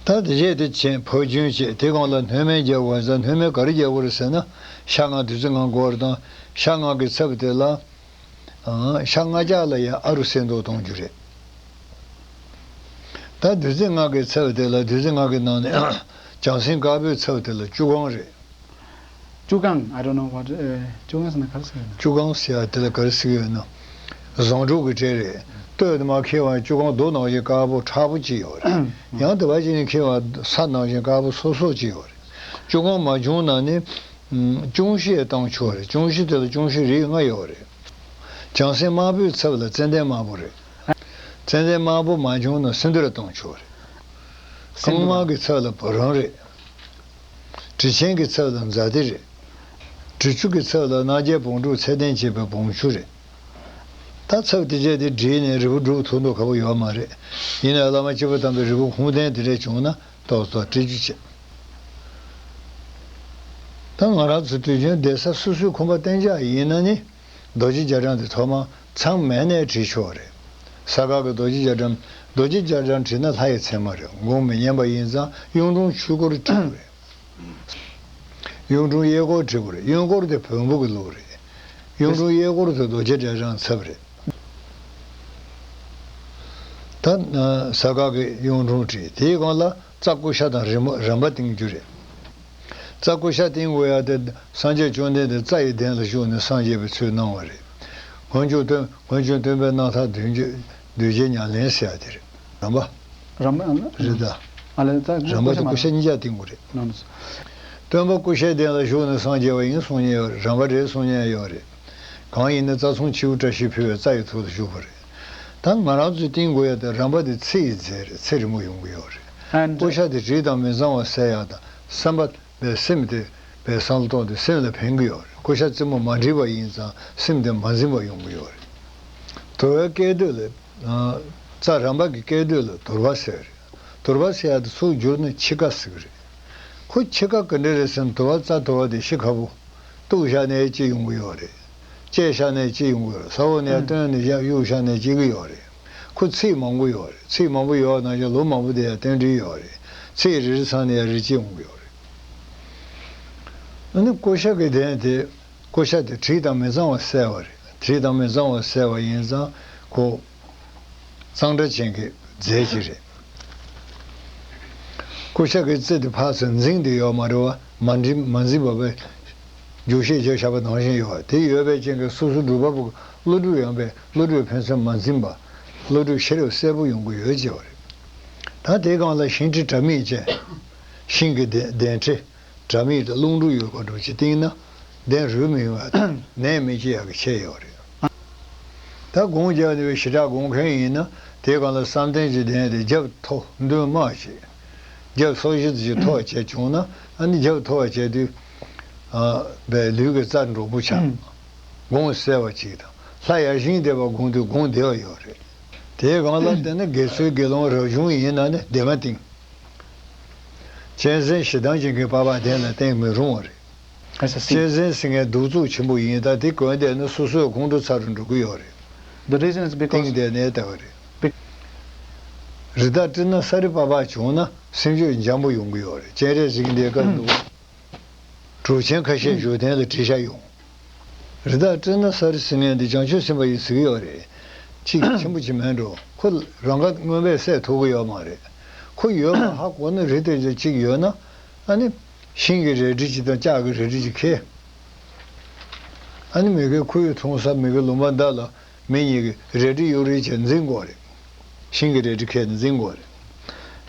ད་དེ་རྗེས་དེ་བྱས་ཕབ་སྐྱོན་བྱས། དེ་གང་ལ་སྣོད་སྨན་རྒྱག་དགོས་ཙང་། སྣོད་སྨན་ག་རེ་རྒྱག་དགོས་རེད་ཟེར་ན། ཤ་ལྔ་བདུད་རྩི་ལྔ་དགོས་པ་དང་། ཤ་ལྔ་གི་ཚབ་དེ་ལ། ཨང་། ཤ་ལྔ་བརྒྱ་ལ་ཡང་ཨ་རུ་གསེར་མདོག་གཏོང་རྒྱུ་རེད། ད་བདུད་རྩི་ལྔ་གི་ཚབ་དེ་ལ། བདུད་རྩི་ལྔ་གི་ནང་ནས་བྱང་སེམས་དཀར་པོའི་ཚབ་དེ་ལ་བཅུ་སྒང་རེད། བཅུ་སྒང་། I don't know what, uh, བཅུ་སྒང་ཟེར་ན་ག་རེ་ཟེར་ཡོད་ན། བཅུ་སྒང་ཟེར་ཡ་དེ་ལ་ག་རེ་ཟེར་གི་ཡོད་ན། བཟང་དྲུག་གི་གྲས་རེད། སྟོད་དུ་མར་འཁྱེར་བ་བཅུ་སྒང་རྡོ་ནང་བཞིན་དཀར་པོ་མཁྲེགས་པོ་གཅིག་ཡོད་རེད། ཡང་དེ་བ་ཅིག་ནས་འཁྱེར་བ་ས་ནང་བཞིན་དཀར་པོ་སོབ་སོབ་གཅིག་ཡོད་རེད། བཅུ་སྒང་མ་བྱུང་ན་ནི། ཨམ། ཅུང་ཤེས་བཏང་ཆོག་རེད། ཅུང་ཤེས་དེ་ལ་ཅུང་ཤེས་རིགས་ལྔ་ཡོད་རེད། བྱང་སེམས་དམར་པོའི་ཚབ་ལ་ཙན་དན་དམར་པོ་རེད། ཙན་དན་དམར་པོ་མ་བྱུང་ན་སིནྡྷུ་ར་བཏང་ཆོག་རེད། སིནྡྷུ་ར། རྐང་དམར་གྱི་ཚབ་ལ་བ་རོན་རེད། དྲི་ཆེན་གྱི་ཚབ་ལ་ཛཱ་ཏི་རེད། དྲི་ཆུ་གི་ཚབ་ལ་རྣ་བརྒྱད་བོང་ཕྲུག་ཚད་ལྡན་བྱེད་པའི་བོང་ཆུ་རེད། ད་ཚབ་དེ་བྱས་ཏེ་བསྒྲིལ་ནས་རིལ་བུ་སྒྲུབ་ཐུབ་མདོག་ཁ་པོ་ཡོད་མ་རེད། ཡིན་ནའི་བླ་མ་སྤྱི་བོ་དམ་པའི་རིལ་བུ་ཁུངས་ལྡན་དེ་འདྲ་བྱུང་ན་ཏོག་ཙམ་སྤྲད་རྒྱུ་བྱེད། ད་ང་རང་ཚོ་དུས་རྒྱུན་བསྡད་ས་སོ་སོའི་ཁང་པ་གཏན་འཇགས་ཡིན་ན་ནི། རྡོ་རྗེ་རྒྱ་གྲམ་དེ་ཐོག་མར་མཚམས་མེད་ནས་བྲིས་ཆོག་རེད། ས་དགའ་གི་རྡོ་རྗེ་རྒྱ་གྲམ། རྡོ་རྗེ་རྒྱ་གྲམ་བྲིས་ན་ལྷ་ཡི་མཚན་མ་རེད། དགོངས་མི་ཉན་པ་ཡིན་ཙང་གཡུང་དྲུང་ཆོས་སྐོར་བྲིས་དགོས་རེད། གཡུང་དྲུང་གཡས་སྐོར་བྲིས་དགོས་རེད། གཡོན་སྐོར་དེ་བོན་པོ་གི་ལུགས་རེད། གཡུང་དྲུང་གཡས་སྐོར་དེ་རྡོ་རྗེ་རྒྱ་གྲམ་ཚབ་རེད། ད་ས་དགའ་གི་གཡུང་དྲུང་བྲིས། དེའི་སྒང་ལ་རྩ་ཀུ་ཤ་དང་རི་མོ་རམ་པ་བཏིང་རྒྱུ་རེད། རྩ་ཀུ་ཤ་བཏིང་དགོས་ཡ་དེ་སངས་རྒྱས་བཅོམ་ལྡན་འདས་རྩ་ཡི་གདན་ལ་བཞུགས་ནས་སངས་རྒྱས་པའི་ཚུལ་གནང་བ་རེད། སྔོན་བྱུང་སྟོན། སྔོན་བྱུང་སྟོན་པའི་རྣམ་ཐར་བདུན་བརྒྱ། བདུན་བརྒྱ་ཉམས་ལེན་ཟེར་ཡ་དེ་རེད། རམ་པ། རམ་པ་རེད་ད། ཨ་ལས་རྩ་རམ་པ་དེ་ཀུ་ཤ་གཉིས་ཀ་བཏིང་དགོས་རེད། ནམ། སྟོན་པ་ཀུ་ཤའི་གདན་ལ་བཞུགས་ནས་སངས་རྒྱས་པ་ཡིན་གསུང་མཁན་ཡོད་རེད། རམ་པ་རེད་གསུང་མཁན་ཡོད་རེད། གང་ཡིན་ན་རྩ་ཚང་མཆེའུ་བཀྲ་ཤིས་ཕུལ་བའི་རྩ་ཡི་ཐོག་ཏུ་བཞུགས་པ་རེད། ད་ང་རང་ཚོས་བཏིང་དགོས་ཡ་དེ་རམ་པ་དེ་ཚེ་ཡི་རྫས་རེད། ཚེ་རིང་པོ་ཡོང་གི་ཡོད་རེད། And ཀུ་ཤ་དེ་དྲི་དང་མི་གཙང་བ་སེལ་ཡ་དང་བསམ་པ་པའི་སེམས་དེ་པའི་བསམ་བློ་གཏོང་དུས་སེམས་ལ་ཕན་གི་ཡོད་རེད། ཀུ་ཤ་རྩེ་མོ་མ་བསྒྲིལ་བ་ཡིན་ཙང་སེམས་དེ་མ་འཛིན་པ་ཡོང་གི་ཡོད་རེད། དུར་བ་བསྐྱེད་དུས་ལ། རྩ་རམ་པ་གི་བསྐྱེད་དུས་ལ་དུར་བ་ཟེར་རེད། དུར་བ་ཟེར་ཡ་དེ་ཚུར་བསྒྱུར་ན་འཆི་ཁ་ཟེར་གི་རེད། ཁོ་འཆི་ཁ་ག་འདྲ་རེད་ཟེར་ན། དུར་བ་རྩ་དུར་བ་དེ་ཤི་ཁ་པོ། གཏུབ་བཞག་ནས་སྐྱེ་ཡོང་གི་ཡོད་རེད། བཅད་བཞག་ནས་སྐྱེ་ཡོང་གི་ཡོད་རེད། ས་འོག་ནས་ཡར་བཏོན་ནས་ཡར་གཡུག་བཞག་ནས་སྐྱེ་གི་ཡོད་རེད། ཁོ་ཚིག་མང་པོ་ཡོད་རེད། ཚིག་མང་པོ་ཡོད་པ་ནང་བཞིན་ལོ་མང་པོ་དེ་ཡར་བཏོན་འདྲི་ཡོད་རེད། ཚིག་རེ་རེ་ཚང་ནས་ཡང་རེ་གཅིག་འོང་གི་ཡོད་རེད། ཨ་ནི་ཀུ་ཤ་གི་གདན་དེ། ཀུ་ཤ་དེ་དྲི་དང་མི་གཙང་བ་བསལ་བ་རེད། དྲི་དང་མི་གཙང་བ་བསལ་བ་ཡིན་ཙང་ཁོ་གཙང་སྦྲ་ཅན་གྱི་རྫས་ཅིག་རེད། ཀུ་ཤ་གི་རྩི་དེ་ཕར་ཚུར་འཛིང་དེ་ཡོད་མ་རེད་བ། མ་འཛིང་མ་འཛིང་བ་བས་རྒྱུག་ཤད་རྒྱག་བཞག་པ་ནང་བཞིན་ཡོད་བ། དེ་ཡོད་པའི་རྐྱེན་གྱིས་སོ་སོ་སྒྲུབ་པ་པོ་བློ་གྲོས་ཡངས་པས་བློ་གྲོས་ཕན་ཚུན་མ་འཛིང་བ། བློ་གྲོས་ཤེས་རབ་གསལ་པོ་ཡོང་གི་ཡོད་ཅེས་པ་རེད། ད་དེའི་སྒང་ལ་ཤིང་ཁྲི་དྲ་མིག་ཅན། ཤིང་གི་གདན་གདན་ཁྲི། དྲ་མིག་དང་རླུང་འགྲོ་ཡོད་པ་འདྲ་ཅིག་བཏིང་ན་གདན་རུལ་མི་ཡོང་བ་དང་ནད་མི་སྐྱེ་ཡག་གི་ཁྱད་ཡོད་རེད། ད་སྒོང་རྒྱབ་ནས་བའི་ཞི་དྲག་སྒོང་མཁན་ཡིན་ན་དེའི་སྒང་ལ་བསམ་གཏན་གྱི་གདན་དེ་རྒྱབ་མཐོ་མདུན་དམའ་བྱས། རྒྱབ་སོར་བཞི་ཙམ་ཅིག་མཐོ་བ་བྱས་བྱུང་ན་ཨ་ནི་རྒྱབ་མཐོ་བ་བྱས་དུས་ཨ་བའི་ལུས་ཀྱི་རྩ་འགྲོགས་པོ་ཆགས། སྒོང་གསལ་བ་ཅིག་དང་ལྷ་ཡར་བཞེངས་བསྡད་པ་སྒོང་དུས་སྒོང་བདེ་བ་ཡོད་རེད། དེའི་སྒང་ལ་བལྟས་ན་དགེ་ཚུལ་དགེ་སློང་རབ་བྱུང་ཡིན་ན་ནི་ལྡེ་མ་བཏིང་། གཅན་གཟན་ཞེ་སྡང་ཅན་གྱི་པགས་པ་གདན་ལ་བཏིང་མི་རུང་བ་རེད། As a sin. གཅན་གཟན་ཟེར་མཁན་གདུག་རྩུབ་ཆེན་པོ་ཡིན། ད་དེ་གོན་བསྡད་ན་སོ་སོའི་ཁོང་ཁྲོ་ཚ་རུ་འགྲོ་གི་ཡོད་རེད། The reason is because བཏིང་བསྡད་ནའི་ལྟ་བ་རེད། Bec- རི་དྭགས་དཀྲིས་ན་ས་རི་པགས་པ་བྱུང་ན་སེམས་ཤུགས་འཇམ་པོ་ཡོང་གི་ཡོད་རེད། སྤྱན་རས་གཟིགས་འདི་བཀའ་འདུག་གྲུབ་ཆེན་ཁ་ཤས་བཞུགས་གདན་ལ་དྲི་ཤ་ཡོང་། རི་དྭགས་དཀྲིས་ན་ས་རི་ཟེར་མཁན་འདི་བྱང་ཆུབ་སེམས་དཔའ་ཡིས་ཟེར་གི་ཡོད་རེད། ཅིག་ཆེན་པོ་ཅིག་མེད་འགྲོ། ཁོ་རང་ག་དངོས་པས་བསད་ཐུབ་གི་ཡོད་མ་རེད། ཁོ་ཡོད་པ་ཧ་གོ་ན་རི་དེ་ཅིག་ཡོད་ན་ཨ་ནི་ཤིང་གི་རལ་གྲི་ཅིག་དང་ལྕགས་ཀྱི་རལ་གྲི་ཅིག་ཁྱེར། ཨ་ནི་མི་དགེ་ཁོ་ཡི་འཐུང་ས་མི་དགེ་ལུང་པ་མདའ་ལ། མི་གཉིས་ཀྱིས་རལ་གྲི་གཡུག་རེས་བྱས་འཛིང་དགོས་རེད། ཤིང་གི་རལ་གྲི་ཁྱེར་ནས་འཛིང་དགོས་རེད།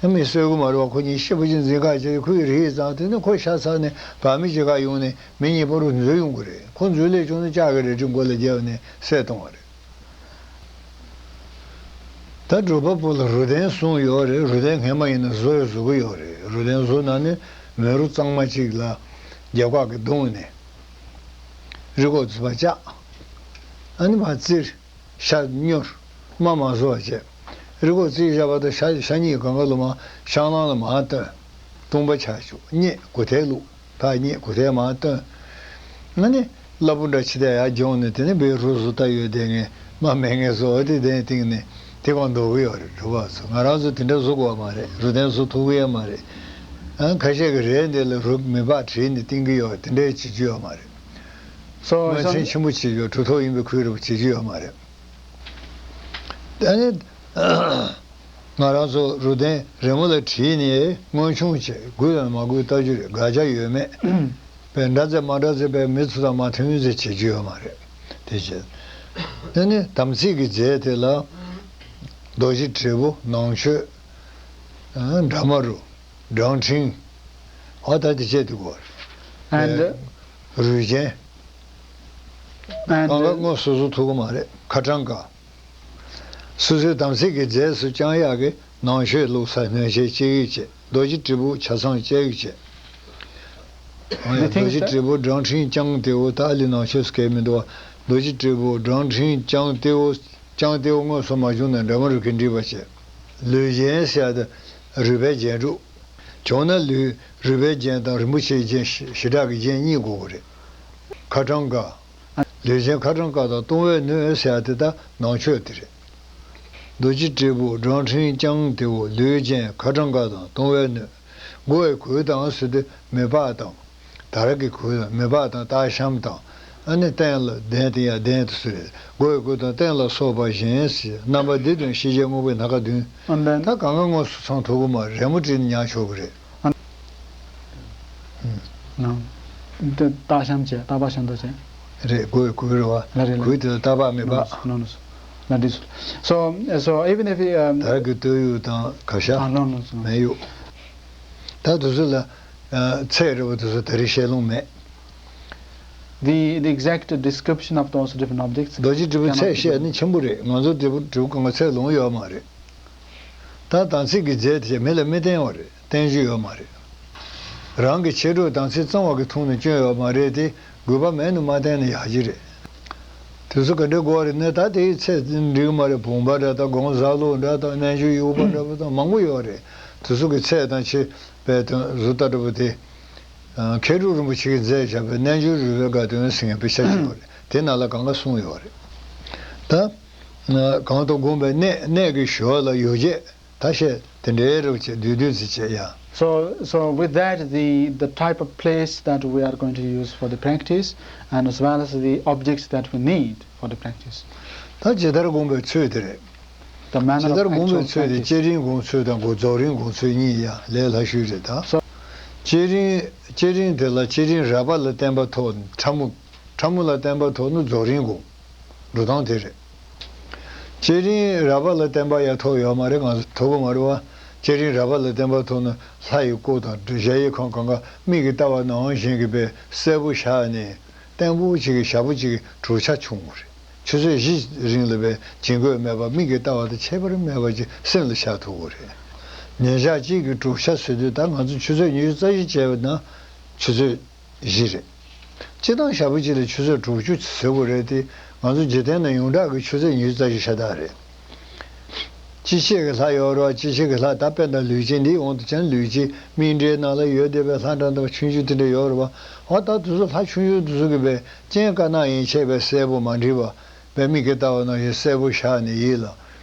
ཨ་མི་གསོད་གི་མ་རེད་བ། ཁོ་གཉིས་ཤི་བོ་ཅིག་འཛིང་ཁ་བྱས་ཁོ་ཡི་རི་ཡི་གཙང་དེ་ནི་ཁོ་ཤ་ཚ་ནས་བ་མི་ཅི་ག་ཡོང་ནས་མི་གཉིས་པོ་རུ་འཛུལ་ཡོང་གི་རེད། ཁོ་འཛུལ་སླེབས་བྱུང་ན་ལྕགས་ཀྱི་རལ་གྲི་མགོ་ལ་བརྒྱབ་ནས་བསད་གཏོང་བ་རེད། ད་སྒྲུབ་པ་པོ་ལ་རུ་གདན་གསུངས་ཡོད་རེད། རུ་གདན་སྔས་མ་ཡིན་ན་བཟོ་ཡི་བཟོ་གི་ཡོད་རེད། རུ་གདན་བཟོ་ན་ནི་མེ་རོ་གཙང་མ་ཅིག་ལ་རྒྱབ་ཁ་གི་བརྡུངས་ནས་རི་སྒོ་ཚུགས་པ་བཅག་ཨ་ནི་མར་བཙིར། ཤ་སྨྱུར། རྨ་མ་བཟོ་བ་བྱས། རི་སྒོ་བརྩིགས་བཞག་པ་དང་ཤ་ཤ་ཉིད་གང་ག་ལོ་མ་ཤང་ལང་ལ་མར་བཏོན། བཏུང་པ་ཆགས་བཅུག་སྙེག་གུ་ཐལ་བླུགས། ཕར་སྙེག་གུ་ཐལ་མར་བཏོན། ཨ་ནི་སླ་པོ་འདྲ་ཕྱི་དེ་ཡར་སྦྱོང་ནས་དེ་ནས་བའི་རུ་བཟོ་ལྟ་ཡོད་དེ་ངས་རྨ་མེད་ངས་བཟོ་བ་དེ་གདན་བཏིང་ནས་དེ་གང་འདོགས་གི་ཡོད་རེད། གྲུབ་པ་ཚོ་ང་རང་ཚོ་དེ་འདྲ་བཟོ་དགོས་པ་མ་རེད། རུ་གདན་བཟོ་ཐུབ་གི་ཡོད་མ་རེད། ཨ་ཁ་ཤས་ཀྱི་རས་འདི་ལ་རུ་མེ་སྦག་བྲིས་ནས་བཏིང་གི་ཡོད། དེ་འདྲའི་བྱེད་རྒྱུ་ཡོད་མ་རེད། So, མ་so ཚན་ཆེན་པོ་བྱེད་རྒྱུ་གྲུབ་ཐོབ་ཡིན་པའི་ཁུལ་རེ་བྱེད་རྒྱུ་ཡོད་མ་རེད། ད་ནི་ང་རང་ཚོ་རུ་གདན་རི་མོ་ལ་བྲིས་ནས་མངོན་ཆུང་བྱས་དགོས་དང་མ་དགོས་ལྟ་རྒྱུ་རེད། དགག་བྱ་ཡོད་མེད་པའི་འདྲ་མཛེས་མ་འདྲ་མཛེས་པའི་མི་ཚོ་དང་མ་མཐུན་ཚེ་བྱེད་རྒྱུ་ཡོད་མ་རེད། དེ་བྱས་ད་ནི་དམ་ཚིག་གི་རྫས་དེ་ལ་རྡོ་རྗེ་དྲིལ་བུ་ནང་མཆོད་འདྲ་མ་རུ། སྦྲང་ཕྲེང་། ཨ་ད་དེ་བྱས་དུས་གོ། And རུས་ཆེན། And གང་ག་དངོས་སུ་བཟོ་ཐུབ་ཀྱི་མ་རེད། ཁ་གྲངས་ཀ་སོ་སོའི་དམ་ཚིག་གི་རྫས་སུ་བཅང་ཡག་གི་ནང་མཆོད་བླུགས་ས་སྣོད་ཆས་གཅིག་གིས་བྱེད། རྡོ་རྗེ་དྲིལ་བུ་ཆ་ཚང་གཅིག་གིས་བྱེད། འོ་ཡ། They think རྡོ་རྗེ་that དྲིལ་བུ་སྦྲང་ཕྲེང་རྐྱང་ལྟེ་བོ། ད་ཨ་ལི་ནང་མཆོད་སྐལ་མི་འདུག་བ། རྡོ་རྗེ་དྲིལ་བུ་སྦྲང་ཕྲེང་རྐྱང་ལྟེ་བོ། རྐྱང་ལྟེ་བོ་དངོས་སུ་མ་བྱུང་ན་འདྲ་མ་རུ་གི་འདྲིས་པ་བྱེད། ལུས་རྒྱན་ཟེར་ཡ་དེ་རུས་པའི་རྒྱན་དྲུག་བྱུང་ན་ལུས་རུས་པའི་རྒྱན་དང་རིན་པོ་ཆེའི་རྒྱན་ཞེ་དྲག་གི་རྒྱན་གཉིས་དགོས་ཀྱི་རེད། ཁ་གྲངས་ཀ་ལུས་རྒྱན་ཁ་གྲངས་ཀ་དང་བཏུང་བའི་སྣོད་ཟེར་ཡ་དེ་ད་ནང་མཆོད་དེ་རེད། རྡོ་རྗེ་དྲིལ་བུ་སྦྲང་ཕྲེང་རྐྱང་ལྟེ་བོ། ལུས་རྒྱན་ཁ་གྲངས་ཀ་དང་བཏུང་བའི་སྣོད། མགོ་བའི་གོས་དང་ཟེར་དུས་མི་ལྤགས་དང་། དར་གྱི་གོས་དང་མི་ལྤགས་དང་སྟག་ཤམ་དང་། ཨ་ནི་སྟེང་ལ་གདན་དེ་ཡང་གདན་དུ་གསོལ། མགོ་བའི་གོས་དང་སྟེང་ལ་སོགས་པ་བཞིན་ཟེར། རྣམ་པ་འདི་དོན་ཤེས་བྱའི་དངོས་པོའི་སྣ་ཁ་བདུན། And then ད་གང་ག་དངོས་སུ་ཚང་ཐུབ་ཀྱི་མ་རེད། རི་མོ་བྲིས་ནས་ཉར་ཆོག་གི་རེད། ཨ་ནང་། འདི་སྟག་ཤམ་བྱས། སྟག་པ་ཤམ་ཐབས་བྱས། རེད། མགོ་བའི་གོས་རེད་བ། ལ་རེད་ལ། གོས་དེ་ལ་སྟག་པ་མི་ལྤགས། ལོ་ནོ་སོ། ལ་འདི་སོ། So, so even if you, um, དར་གྱི་སྟོད་དབྱུག་དང་ག་ཤ། ཨ་ལོ་ནོ་སོ། མེ་དབྱུག་ད་དེ་ཚོ་ལ་ཚད་རེད་བ། དེ་ཚོ་ད་རེས་བཤད་ལོང་མེད། The, the exact description of those different objects རྡོ་རྗེ་དྲིལ་བུ་cannot ཚད་be བཤད་given. ནི་ཆེན་པོ་རེད། ང་ཚོ་དྲིལ་བུ་དྲིལ་བུ་གང་ག་ཚད་ལོང་ཡོད་མ་རེད། ད་དམ་ཚིག་གི་རྫས་དེ་མི་ལ་མི་བསྟན་བ་རེད། བསྟན་རྒྱུ་ཡོད་མ་རེད། རང་གི་མཆེད་གྲོགས་དམ་ཚིག་གཙང་བ་གི་ཐུགས་ནས་སྐྱོན་ཡོད་མ་རེད་དེ། དགོས་པ་མེད་ནས་མ་བསྟན་ན་ཡག་གི་རེད། དེ་ཚོ་ག་འདྲ་དགོས་རེད་ན་ད་དེའི་ཚད་འགྲིག་གི་མ་རེད། བུམ་པ་འདྲ་དང་སྒོང་གཟར་ལོ་འདྲ་དང་རྣལ་འབྱོར་དབྱུག་པ་འདྲ་པོ་དང་མང་པོ་ཡོད་རེད། དེ་ཚོ་གི་ཚད་དང་ཆེ་བའི་དོན་བཟོ་ལྟ་འདྲ་པོ་དེ། མཁས་གྲུབ་རིན་པོ་ཆེ་གིས་མཛད་བཞག་པའི་རྣལ་འབྱོར་རོལ་པའི་དགའ་སྟོན་ཟེར་མཁན་དཔེ་ཆ་ཅིག་ཡོད་རེད། དེ་ནང་ལ་གང་ག་གསུངས་ཡོད་རེད། ད་གང་དུ་བསྒོམས་པའི་གནས། གནས་ཀྱི་ཞོར་ལ་ཡོ་བྱད། ད་བཤད་དེ་འདྲའི་རུ་བྱས་བསྡུས་བསྡུས་ཙི་བྱས་ཡ། So, so with that, the, the type of place that we are going to use for the practice and as well as the objects that we need for the practice. ད་ཇི་ལྟར་བསྒོམ་པའི་ཚུལ་དེ་རེད། The manner ཇི་of ལྟར་བསྒོམ་པའི actual ཚུལ་དེ་practice. བསྐྱེད་རིམ་སྒོམ་ཚུལ་དང་སྒོམ་རྫོགས་རིམ་སྒོམ་ཚུལ་གཉིས་ཡ་ལས་སླ་ཤོས་རེད་ད། So, བསྐྱེད་རིམ་བསྐྱེད་རིམ་དེ་ལ་བསྐྱེད་རིམ་རགས་པ་ལ་བརྟེན་པ་ཐོག་ཕྲ་མོ་ཕྲ་མོ་ལ་བརྟེན་པ་ཐོག་ནི་རྫོགས་རིམ་སྒོམ། འགྲོ་སྟངས་དེ་རེད། བསྐྱེད་རིམ་རགས་པ་ལ་བརྟེན་པ་ཡང་ཐོབ་ཡོད་མ་རེད། ང་ཚོ་ཐོབ་ཀྱི་མ་རེད་བ། བསྐྱེད་རིམ་རགས་པ་ལ་བརྟེན་པ་ཐོབ་ན་ལྷ་ཡི་སྐུ་དང་གཞལ་ཡས་ཁང་གང་ག་མིག་གིས་ལྟ་བ་ནང་བཞིན་གྱི་དཔེ་གསལ་པོ་ཤར་ནས་བརྟན་པོ་ཅིག་གི་ཞག་པོ་ཅིག་གི་གྲུབ་ཆ་བྱུང་བ་རེད། ཆུ་ཚོད་བཞི་རིང་ལ་དཔེ་བྱིང་རྒོད་མེད་པ་མིག་གིས་ལྟ་བ་དང་ཁྱད་པར་མེད་པ་ཅིག་སེམས་ལ་ཤར་ཐུབ་ཀྱི་རེད། ཉིན་ཞག་གཅིག་གི་གྲུབ་ཆ་ཟེར་དུས་ད་ང་ཚོ་ཆུ་ཚོད་ཉི་ཤུ་རྩ་བཞི་བྱས་པ་ན་ཆུ་ཚོད་བཞི་རེད། སྤྱིར་བཏང་ཞག་པོ་གཅིག་ལ་ཆུ་ཚོད་དྲུག་ཅུ་ཟེར་དགོས་རེད་དེ། ང་ཚོ་འཇིག་རྟེན་ན་ཡོངས་གྲགས་ཀྱི་ཆུ་ཚོད་ཉི་ཤུ་རྩ་བཞི་ཤ་སྟག་རེད། ཅི་ཤེས་ཀྱི་ལྷ་ཡོད་རེད་བ། ཅི་ཤེས་ཀྱི་ལྷ་ད་དཔེར་ན་ལུས་ཅན་འདིའི་དབང་དུ་བྱས་ན་ལུས་ཅན་མིག་འབྲས་ནང་ལ་ཡོད་བསྡད་པའི་ལྷ་འདྲ་འདྲ་ཆུང་ཆུང་དེ་འདྲ་ཡོད་རེད་བ། འོ་ད་དེ་ཚོ་ལྷ་ཆུང་ཆུང་དེ་ཚོ་གི་བས་སྤྱན་དཀར་ནག་ཡན་ཆད་པའི་གསལ་པོ་མ་འགྲིག་པ་བས་མིག་གིས་ལྟ་བ་ནང་བཞིན་གསལ་པོ་ཤར་ནས་ཡིད་ལ།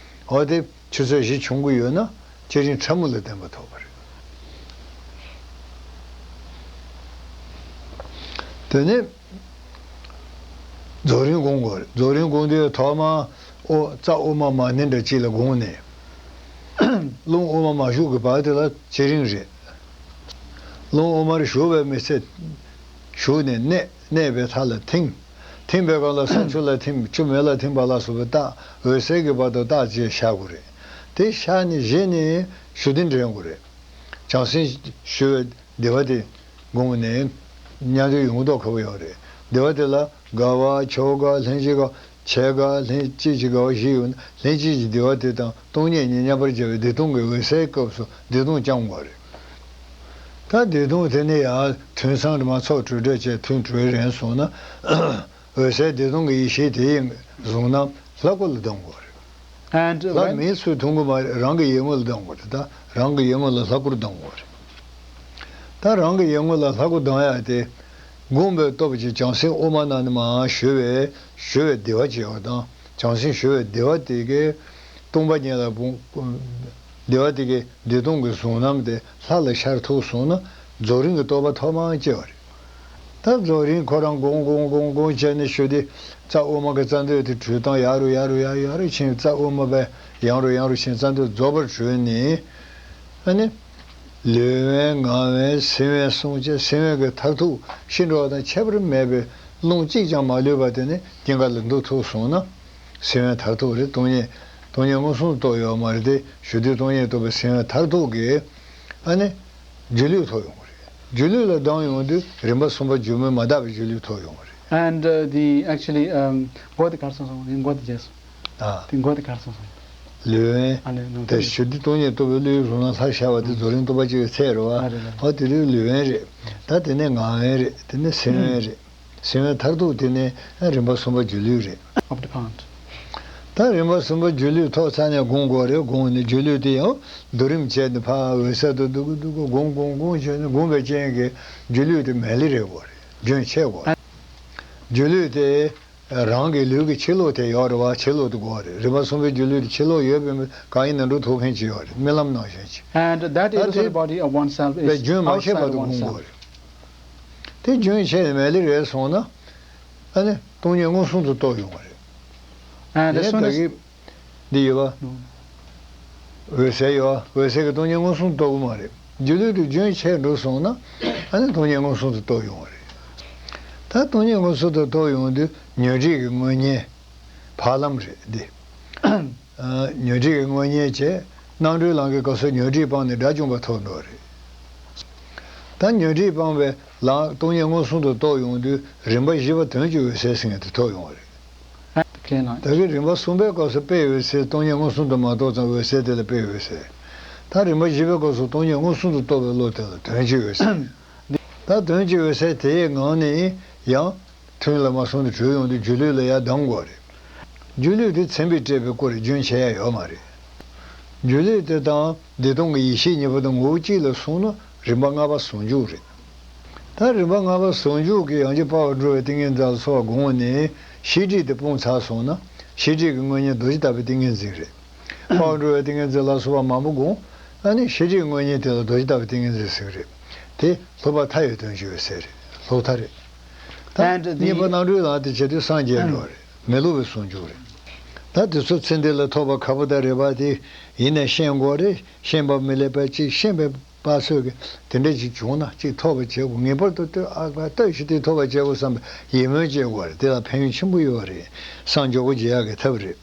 འོ་དེ། ཆུ་ཚོད་བཞི་བྱུང་གི་ཡོད་ན་བསྐྱེད་རིམ་ཕྲ་མོ་ལ་བརྟེན་པ་ཐོབ་པ་རེད། དེ་ནས་རྫོགས་རིམ་སྒོམ་དགོས་རེད། རྫོགས་རིམ་སྒོམ་དུས་ཐོག་མར་ཨོ་རྩ་དབུ་མ་མ་ཎི་འདྲ་གཅིག་ལ་དགོངས་ནས། རླུང་དབུ་མ་མ་ཞུགས་ཀྱི་བར་དེ་ལ་བསྐྱེད་རིམ་རེད། རླུང་དབུ་མར་ཞུགས་པའི་མི་ཚེ་ཞུགས་ནས་གནས། གནས་པའི་མཐའ་ལ་ཐིམ། ཐིམ་པའི་སྒང་ལ་ས་ཆུ་ལ་ཐིམ། ཆུ་མེ་ལ་ཐིམ་པ་ལ་སོགས་པའི་རྟགས་འོད་གསལ་གྱི་བར་དུ་རྟགས་ཅིག་ཤར་དགོས་རེད། དེ་ཤར་ནས་གཞི་ནས་ཞུ་བདེ་འདྲེན་དགོས་རེད། བྱང་སེམས་ཞུ་བའི་བདེ་བ་དེ་བསྒོམས་ནས་མཉམ་དུ་ཡོང་མདོག་ཁ་པོ་ཡོད་རེད། བདེ་བ་དེ་ལ་དགའ་བ་ཕྱོགས་དགའ་ལྷན་སྐྱེས་དགའ། ཆེས་དགའ་ལྷན་སྐྱེས་ཀྱི་དགའ་བ་བཞི་ཡོད་ན་ལྷན་སྐྱེས་ཀྱི་བདེ་བ་དེ་དང་སྟོང་ཉིད་གཉིས་མཉམ་པར་སྦྱར་བའི་བདེ་སྟོང་གི་འོད་གསལ་སྐབས་སུ་བདེ་སྟོང་སྐྱོང་དགོས་རེད། ད་བདེ་སྟོང་དེ་ནས་ཡང་ཐུན་མཚམས་རེ་མ་ཚོགས་གྲོལ་འགྲོ་བྱས་ཐུན་གྲོལ་རན་སོང་ན། འོད་གསལ་བདེ་སྟོང་གི་ཡེ་ཤེས་དེ་ཡི་གཟུང་རྣམ་ལྷ་སྐུ་ལ་ལྡང་དགོས་རེད། And ལྷ་when མིའི་ཚུལ་མཐོང་གི་མ་རེད། རང་གི་ཡིད་ངོ་ལ་ལྡང་དགོས་རེད། ད་རང་གི་ཡིད་ངོ་ལ་ལྷ་སྐུར་ལྡང་དགོས་རེད། ད་རང་གི་ཡིད་ངོ་ལ་ལྷ་སྐུ་ལྡང་ཡ་དེ་སྒོམ་པའི་སྟོབས་ཀྱིས་བྱང་སེམས་དབུ་མ་ནང་ནས་མར་ཞུ་བའི་ཞུ་བའི་བདེ་བ་ཅིག་ཡོད་དང་། བྱང་སེམས་ཞུ་བའི་བདེ་བ་དེ་གས་སྟོང་པ་ཉིད་ལ་བུ། བདེ་བ་དེ་གས་བདེ་སྟོང་གི་གཟུང་རྣམ་དེ་ལྷ་ལ་ཤར་ཐུབ་སོང་ན་རྫོགས་རིམ་གྱི་རྟོགས་པ་ཐོག་མར་སྐྱེ་བ་རེད། ད་རྫོགས་རིམ་ཁོ་རང་སྒོམ་སྒོམ་སྒོམ་སྒོམ་བྱས་ནས་ཞུ་དེ་རྩ་དབུ་མ་གི་རྩ་མདོས་དེ་གྲོལ་སྟངས་ཡར་རུ་ཡར་རུ་ཡར་ཡར་རུ་ཕྱིན། རྩ་དབུ་མ་པས་ཡང་རུ་ཡང་རུ་ཕྱིན། རྩ་མདོས་རྫོགས་པར་གྲོལ་ནས་ཨ་ནི། ལུས་དབེན་ངག་དབེན་སེམས་དབེན་གསུམ་བྱས། སེམས་དབེན་གྱི་མཐར་ཐུག་ཤི་འགྲོ་བ་དང་ཁྱད་པར་མེད་པའི་རླུང་གཅིག་ཀྱང་མ་ལུས་པ་དེ་ནི་སྐྱེ་འགག་ལས་འདུལ་ཐུབ་སོང་ན་སེམས་དབེན་མཐར་ཐུག་རེད། སྟོང་ཉིད་སྟོང་ཉིད་མངོན་སུམ་དུ་རྟོགས་ཡོད་མ་རེད་དེ། ཞུ་དུས་སྟོང་ཉིད་རྟོགས་པའི་སེམས་དབེན་མཐར་ཐུག་གི་ཨ་ནི་སྒྱུ་ལུས་ཐོབ་ཡོང་གི་རེད། སྒྱུ་ལུས་ལ་ལྡང་ཡོང་དུས་རིམ་པ་གསུམ་པ་སྒྱུ་མའི་མ་དག་པའི་སྒྱུ་ལུས་ཐོབ་ཡོང་གི་རེད། And uh, the actually um, གོ་དེ་གར་སོང་སོང་ཡིན་གོ་དེ་རྗེས་སུ། ཨ། དེ་མགོ་དེ་གར་སོང་སོང་། ལུས་དབེན། ཨ་ལས་ནང་དེ་དུ་ཞུ་བདེ་སྟོང་ཉིད་རྟོགས་པའི་བློའི་གཟུང་རྣམ་ལྷར་ཤར་བ་དེ་རྫོགས་རིམ་སྟོང་པ་གཅིག་གི་ཚད་རེད་བ། ཨ་རེད་རེད། ཨོ་དེ་དུས་ལུས་དབེན་རེད། ད་དེ་ནས་ངག་དབེན་རེད། དེ་ནས་སེམས་དབེན་རེད། སེམས་དབེན་མཐར་ཐུག་དེ་ནས་རིམ་པ་གསུམ་པ་སྒྱུ་ལུས་རེད། Of the count. ད་རིམ་པ་གསུམ་པ་སྒྱུ་ལུས་ཐོབ་ཚར་ནས་སྒོམ་དགོས་རེད། སྒོམ་ནས་སྒྱུ་ལུས་དེ་ཡང་སྡུད་རིམ་བྱས་ནས་ཕར་འོད་གསལ་དུ་སྡུད་དགོས་སྡུད་དགོས། སྒོམ་སྒོམ་སྒོམ་བྱས་ནས་སྒོམ་པའི་རྐྱེན་གྱིས་སྒྱུ་ལུས་དེ་མལ་ལེ་རེད་དགོས་རེད། རྒྱུན་ཆད་དགོས་རེད། སྒྱུ་ལུས་དེ། རང་གི་ལུས་ཀྱི་ཕྱི་ལོགས་དེ་ཡོད་རེད་བ། ཕྱི་ལོགས་དེ་དགོས་རེད། རིམ་པ་གསུམ་པའི་སྒྱུ་ལུས་དེ་ཕྱི་ལོགས་ཡོད་པའི་གང་ཡིན་ན་འགྲོ་ཐུབ་མཁན་ཅིག་ཡོད་རེད། རྨི་ལམ་ནང་བཞིན་ཅིག And that ད་is the དེ་body of oneself པའི་is རྒྱུན་མ་ཆད་outside པར་of དུ་སྒོམ oneself. དགོས་རེད། དེ་རྒྱུན་ཆད་ནས་མལ་ལེ་རེད་སོང་ན་ཨ་ནི་སྟོང་ཉིད་མངོན་སུམ་དུ་རྟོགས་ཡོང་བ་རེད། And as དེ་soon ནས་ད་as གི་འདི་ཡོད་པ། འོད་གསལ་ཡོད་པ། འོད་གསལ་གྱི་སྟོང་ཉིད་མངོན་སུམ་རྟོགས་ཀྱི་མ་རེད། སྒྱུ་ལུས་དེ་རྒྱུན་ཆད་འགྲོ་སོང་ན་ཨ་ནི་སྟོང་ཉིད་མངོན་སུམ་དུ་རྟོགས་ཡོང་བ་རེད། ད་སྟོང་ཉིད་མངོན་སུམ་དུ་རྟོགས་ཡོང་དུས་ཉོན་སྒྲིབ་ཀྱི་དངོས་གཉེན་བག་ལམ་རེད་འདི། ཨ། ཉོན་སྒྲིབ་ཀྱི་དངོས་གཉེན་བྱས། རྣམ་གྲོལ་ལམ་གྱི་སྐབས་སུ་ཉོན་སྒྲིབ་སྤངས་ནས་དགྲ་བཅོམ་པ་ཐོབ་འགྲོ་བ་རེད། ད་ཉོན་སྒྲིབ་སྤངས་པའི་ལམ་སྟོང་ཉིད་མངོན་སུམ་དུ་རྟོགས་ཡོང་དུས་རིམ་པ་བཞི་པ་དོན་གྱི་འོད་གསལ་ཟེར་མཁན་དེ་ཐོབ་ཡོང་བ་རེད། Clear line. ད་གིན་རིམ་པ་གསུམ་པའི་སྐབས་སུ་དཔེའི་འོད་གསལ་སྟོང་ཉིད་མངོན་སུམ་དུ་མ་རྟོགས་ཙང་འོད་གསལ་དེ་ལ་དཔེའི་འོད་གསལ། ད་རིམ་པ་བཞི་པའི་སྐབས་སུ་སྟོང་ཉིད་མངོན་སུམ་དུ་རྟོགས་པའི་བློ་དེ་ལ་དོན་གྱི་འོད་གསལ། ད་དོན་གྱི་འོད་གསལ་དེའི་ངང་ནས་ཡང་ཐུན་ལ་མ་སོང་དུ་གྲོལ་ཡོང་དུས་སྒྱུ་ལུས་ལ་ཡར་ལྡང་དགོས་རེད། སྒྱུ་ལུས་དེ་མཚན་དཔེས་སྤྲས་པའི་སྐུ་རེད། རྒྱུན་ཆད་ཡ་ཡོད་མ་རེད། སྒྱུ་ལུས་དེ་དང་བདེ་སྟོང་གི་ཡེ་ཤེས་གཉིས་པོ་དང་ངོ་བོ་གཅིག་ལ་སོང་ན་རིམ་པ་ལྔ་པ་ཟུང་འཇུག་རེད། ད་རིམ་པ་ལྔ་པ་ཟུང་འཇུག་གི་ཡང་ཅིན་དཔའ་བར་འགྲོ་བའི་ཏིང་ངེ་འཛིན་ལ་སོགས་པ་སྒོམ་ནས་ཤེས་སྒྲིབ་དེ་སྤོང་ཚར་སོང་ན་ཤེས་སྒྲིབ་ཀྱི་དངོས་གཉེན་རྡོ་རྗེ་ལྟ་བུའི་ཏིང་ངེ་འཛིན་རེད། འཕགས་པ་འགྲོ་བའི་ཏིང་ངེ་འཛིན་ལ་སོགས་པ་མང་པོ་དགོངས། ཨ་ནི་ཤེས་རིག་དངོས་གཉེན་དེ་ལ་རྡོ་རྗེ་ལྟ་བུའི་ཏིང་ངེ་འཛིན་ཟེར་གྱི་རེད། དེ་ལྷུག་པ་མཐའ་ཡས་དོན་བྱེད་པའི་སྲས་རེད། ལྷུག་མཐའ་རེད། ད་And the གཉིས་པ་རྣམ་གྲོལ་ལམ་དེ་བྱེད་དུས་སངས་རྒྱས་འགྲོ་བ་རེད། མི་སླུ་བའི་ཟུང་འཇུག་རེད། ད་དེ་ཚོ་ཚེ་འདི་ལ་ཐོབ་པ་ཁ་པོ་དང་རེ་བ་དེ་ཡིན་ནའི་ཤེས་དགོས་རེད། ཤེས་པ་མི་ལེགས་པ་གཅིག་ཤེས་པའི་པ་ཚོད་ཀྱི་དེ་འདྲ་ཞིག་བྱུང་ན་གཅིག་ཐོབ་པ་བྱེད་དགོས། ངེས་པར་དུ་ལྟོས་ཨ་ཁ་ལྟོས་ཤིག་དེ་ཐོབ་པ་བྱེད་དགོས་བསམ་པའི་ཡིད་སྨོན་སྐྱེ་དགོས་རེད། དེ་ལ་ཕན་ཡོན་ཆེན་པོ་ཡོད་རེད། སངས་མགྱོགས་པོ་མཇལ་ཡག་གི་ཐབས་རེད།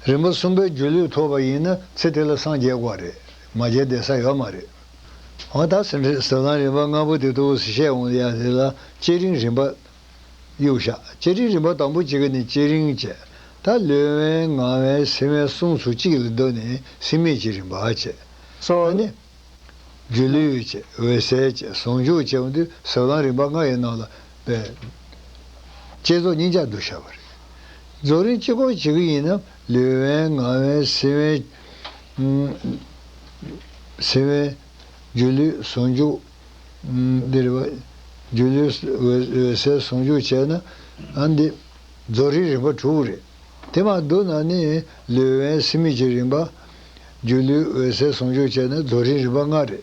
རིམ་པ་གསུམ་པའི་སྒྱུ་ལུས་ཐོབ་པ་ཡིན་ན་ཚེ་དེ་ལ་སངས་རྒྱས་དགོས་རེད། མ་མཇལ་བསྡད་ས་ཡོད་མ་རེད། འོ་ད་ཟེར་ཟབ་ལམ་རིམ་པ་ལྔ་པོ་དེ་འདུག་སེ་བཤད་འོང་ཡ་དེ་ལ་བསྐྱེད་རིམ་རིམ་པ། གཡུག་བཞག་བསྐྱེད་རིམ་རིམ་པ་དང་པོ་གཅིག་གི་ནི་བསྐྱེད་རིམ་བྱས། ད་ལུས་དབེན་ངག་དབེན་སེམས་དབེན་གསུམ་སུ་གཅིག་ལ་བསྡུ་ནས་སེམས་མེད་ཀྱི་རིམ་པ་བྱས། སོ། ཨ་ནི། སྒྱུ་ལུས་བྱས་འོད་གསལ་བྱས་ཟུང་འཇུག་བྱས་འོང་དུས་ཟབ་ལམ་རིམ་པ་ལྔ་ཡི་ནང་ལ་པའི། བསྐྱེད་རྫོགས་གཉིས་ཆར་བསྡུ་བཞག་པ་རེད། རྫོགས་རིམ་གཅིག་པོ་བྱེད་ཀྱི་ཡིན་ན་ལུས་དབེན་ངག་དབེན་སེམས་དབེན། སེམས་དབེན། སྒྱུ་ལུས་ཟུང་འཇུག་འདི་རེད་བ། སྒྱུ་ལུས་འོད་འོད་གསལ་ཟུང་འཇུག་བྱས་ན་ཨ་འདི་རྫོགས་རིམ་རིམ་པ་དྲུག་རེད། དེ་མ་བསྡུ་ན་ནི་ལུས་དབེན་སེམས་མེད་ཀྱི་རིམ་པ། སྒྱུ་ལུས་འོད་གསལ་ཟུང་འཇུག་བྱས་ན་རྫོགས་རིམ་རིམ་པ་ལྔ་རེད།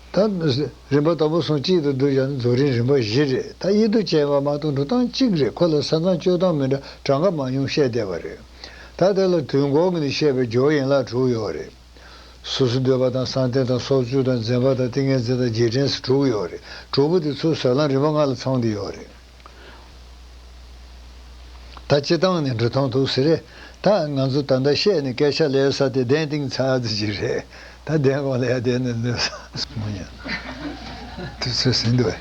ད་རིམ་པ་དང་པོ་གསུམ་གཅིག་ཏུ་བསྡུ་བཞག་ན་རྫོགས་རིམ་རིམ་པ་བཞི་རེད། ད་དབྱེ་དུ་བྱས་པ་མ་གཏོགས་འགྲོ་སྟངས་གཅིག་རེད། ཁོ་ལ་ས་མཚམས་གཅོད་སྟངས་མི་འདྲ་གྲངས་ཀ་མང་ཉུང་བཤད་བསྡད་པ་རེད། ད་དེ་ལ་དུས་འཁོར་གྱི་ནི་བཤད་པའི་སྦྱོར་ཡན་ལག་དྲུག་ཡོད་རེད། སོ་སོའི་འདོད་པ་དང་བསམ་གཏན་དང་སོ་བཅུད་དང་འཛིན་པ་དང་ཏིང་ངེ་འཛིན་དང་རྗེས་དྲན་སོགས་དྲུག་ཡོད་རེད། དྲུག་པོ་དེ་ཚོ་ཟབ་ལམ་རིམ་པ་ལྔ་ལ་ཚང་བསྡད་ཡོད་རེད། ད་སྤྱི་བཏང་ནས་འགྲོ་སྟངས་འདུག་ཟེར་རེད། ད་ང་ཚོ་ད་ལྟ་བཤད་ནས་སྐད་ཆ་ལས་ས་དེ་གདན་བཏིང་ཚར་ཙམ་ཅིག་རེད། ད་གདན་གོང་ལ་ཡ་བསྡད་ནས་ལོས་ས་མོ་ཉན། དུས་ཚོད་ཟིན་འདུག་བས།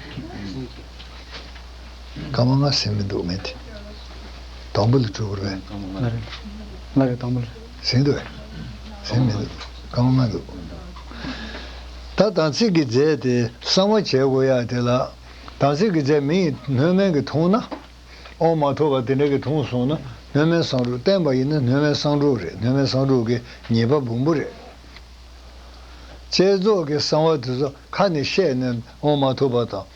སྐར་མ་ལྔ་ཟིན་མི་འདུག་ངས་དེ། དང་པོ་ལ་གྲུབ་པར་བས། ལ་རེད། ལ་རེད་དང་པོ་ལ། ཟིན་འདུག་བས། ཟིན་མི་འདུག་སྐར་མ་ལྔ་འདུག་ད་དམ་ཚིག་གི་རྫས་དེ་གསང་བ་བྱེད་དགོས་ཡ་དེ་ལ། དམ་ཚིག་གི་རྫས་མི་ཡི་སྣོད་མེད་ཀྱི་འཐུང་ན། དབང་མ་ཐོབ་པ་དེ་འདྲ་གི་འཐུང་སོང་ན་སྣོད་མེད་གསང་སྒྲུབ་བསྟན་པ་ཡིན་ན་སྣོད་མེད་གསང་སྒྲུབ་རེད། སྣོད་མེད་གསང་སྒྲུབ་ཀྱི་ཉེས་པ་སྦོམ་པོ་རེད། བསྐྱེད་རྫོགས་ཀྱི་གསང་བ་དེ་ཚོ་ཁ་ནས་བཤད་ནས་དབང་མ་ཐོབ་པ་དང་།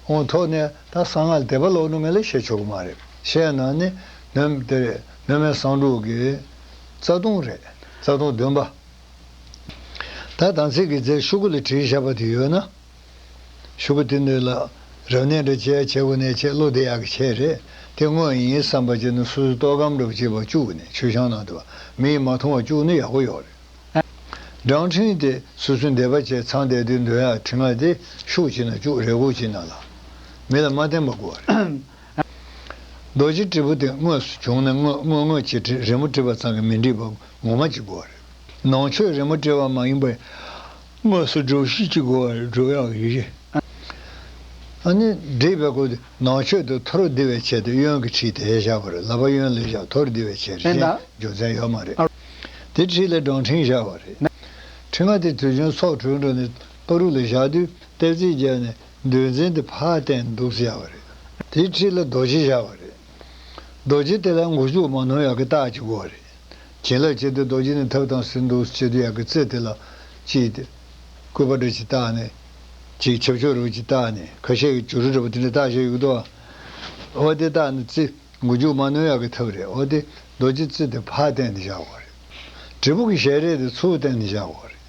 དབང་ཐོབ་ནས་ད་གསང་སྔགས་དད་པ་ལོག་ནོ་ངས་ལ་བཤད་ཆོག་གི་མ་རེད། བཤད་ན་ནི་སྣོད་དེ་རེད། སྣོད་མེད་གསང་སྒྲུབ་ཀྱི་རྩ་ལྟུང་རེད། རྩ་ལྟུང་བདུན་པ། ད་དམ་ཚིག་གི་རྫས་ཤོག་གུ་ལ་བྲིས་བཞག་པ་དེ་ཡོད་ན། ཤོག་གུ་དེ་འདི་ལ་རབ་གནས་འདྲ་བྱས་བྱས་དགོས་ནས་བྱས་བློ་བདེ་ཡག་གི་བྱས་རེད། དེ་དངོས་ཡིན་བསམ་པ་བྱས་ན་སོ་སོའི་ལྟོ་སྒམ་འདྲ་བོ་བྱས་པ་བཅུག་ནས་མཆོད་བཤམས་ནང་དུ་མི་ཡིས་མ་མཐོང་བ་བཅུག་ན་ཡག་པོ་ཡོད་རེད། སྦྲང་ཕྲེང་དེ་སོ་སོའི་འདོད་པ་བྱས་ཚང་བསྡད་དུས་འདོན་ཡག་ཕྲེང་བ་དེ་ཤོག་གཅིག་ན་བཅུག་རས་ཁུག་གཅིག་ནང་ལ། མི་ལ་མ་བསྟན་པ་དགོས་པ་རེད། རྡོ་རྗེ་དྲིལ་བུ་དེ་དངོས་སུ་བྱུང་ན་དངོས་དངོས་དངོས་ཀྱི་དྲིལ་རི་མོ་བྲིས་པ་ཙམ་གྱིས་མི་འགྲིག་པ་ངོ་མ་ཅིག་དགོས་པ་རེད། ནང་མཆོད་རི་མོ་བྲིས་པ་མ་ཡིན་པའི་དངོས་སུ་སྒྲུབ་གཞི་ཅིག་དགོས་པ་རེད། སྒྲུབ་ཡག་གཞི། ཨ་ནི་བྲིས་པའི་སྐོར་དེ་ནང་མཆོད་དུ་ཐོར་བསྡུ་བའི་ཆེད་དུ་གཡོན་གྱི་ཁྲིད་དེ་བཞག་པ་རེད། ལག་པ་གཡོན་ལ་བཞག་ཐོར་བསྡུ་བའི་ཆེད་དུ་གཞན་རྒྱུ་མཚན་ཡོད་མ་རེད། དེ་ཁྲིད་ལ་སྦྲང་ཕྲེང་བཞག་པ་རེད། ཕྲེང་བ་དེ་དུས་རྒྱུན་ཚོགས་དྲུག་འགྲོ་ནས་ཕ་རུ་ལ་བཞག་དུས་གཏེར་རྫས་བརྒྱབ་ནས་འདོད་འཛིན་དེ་ཕར་བསྟན་འདུག་ཟེར་བ་རེད། དེའི་འཁྲིས་ལ་རྡོ་རྗེ་བཞག་པ་རེད། རྡོ་རྗེ་དེ་ལ་མགོ་མཇུག་མ་ནོར་ཡག་གི་རྟགས་ཅིག་དགོས་པ་རེད། བྱིན་རླབས་བྱེད་དུས་རྡོ་རྗེ་ནི་ཐབས་དང་ཟིན་འདུག་བྱེད་དུས་ཡག་གི་རྩེ་དེ་ལ་ཅིག་དེ་སྐུད་པ་འདྲ་ཅིག་བཏགས་ནས་ཅིག་ཆབ་ཆོས་རུ་ཅིག་བཏགས་ནས་ཁ་ཤས་ཀྱིས་བྱུ་རུ་འདྲ་པོ་དེ་འདྲ་བཏགས་བཞག་ཡོད་དོ། འོ་དེ་བཏགས་ནས་རྩེ། མགོ་མཇུག་མ་ནོར་ཡག་གི་ཐབས་རེད། འོ་དེ་རྡོ་རྗེ་རྩེ་དེ་ཕར་བསྟན་ནས་བཞག་དགོས་རེད། དྲིལ་བུ་གི་ཞལ་རས་དེ་ཚུར་བསྟན་ནས་བཞག་དགོས་རེད།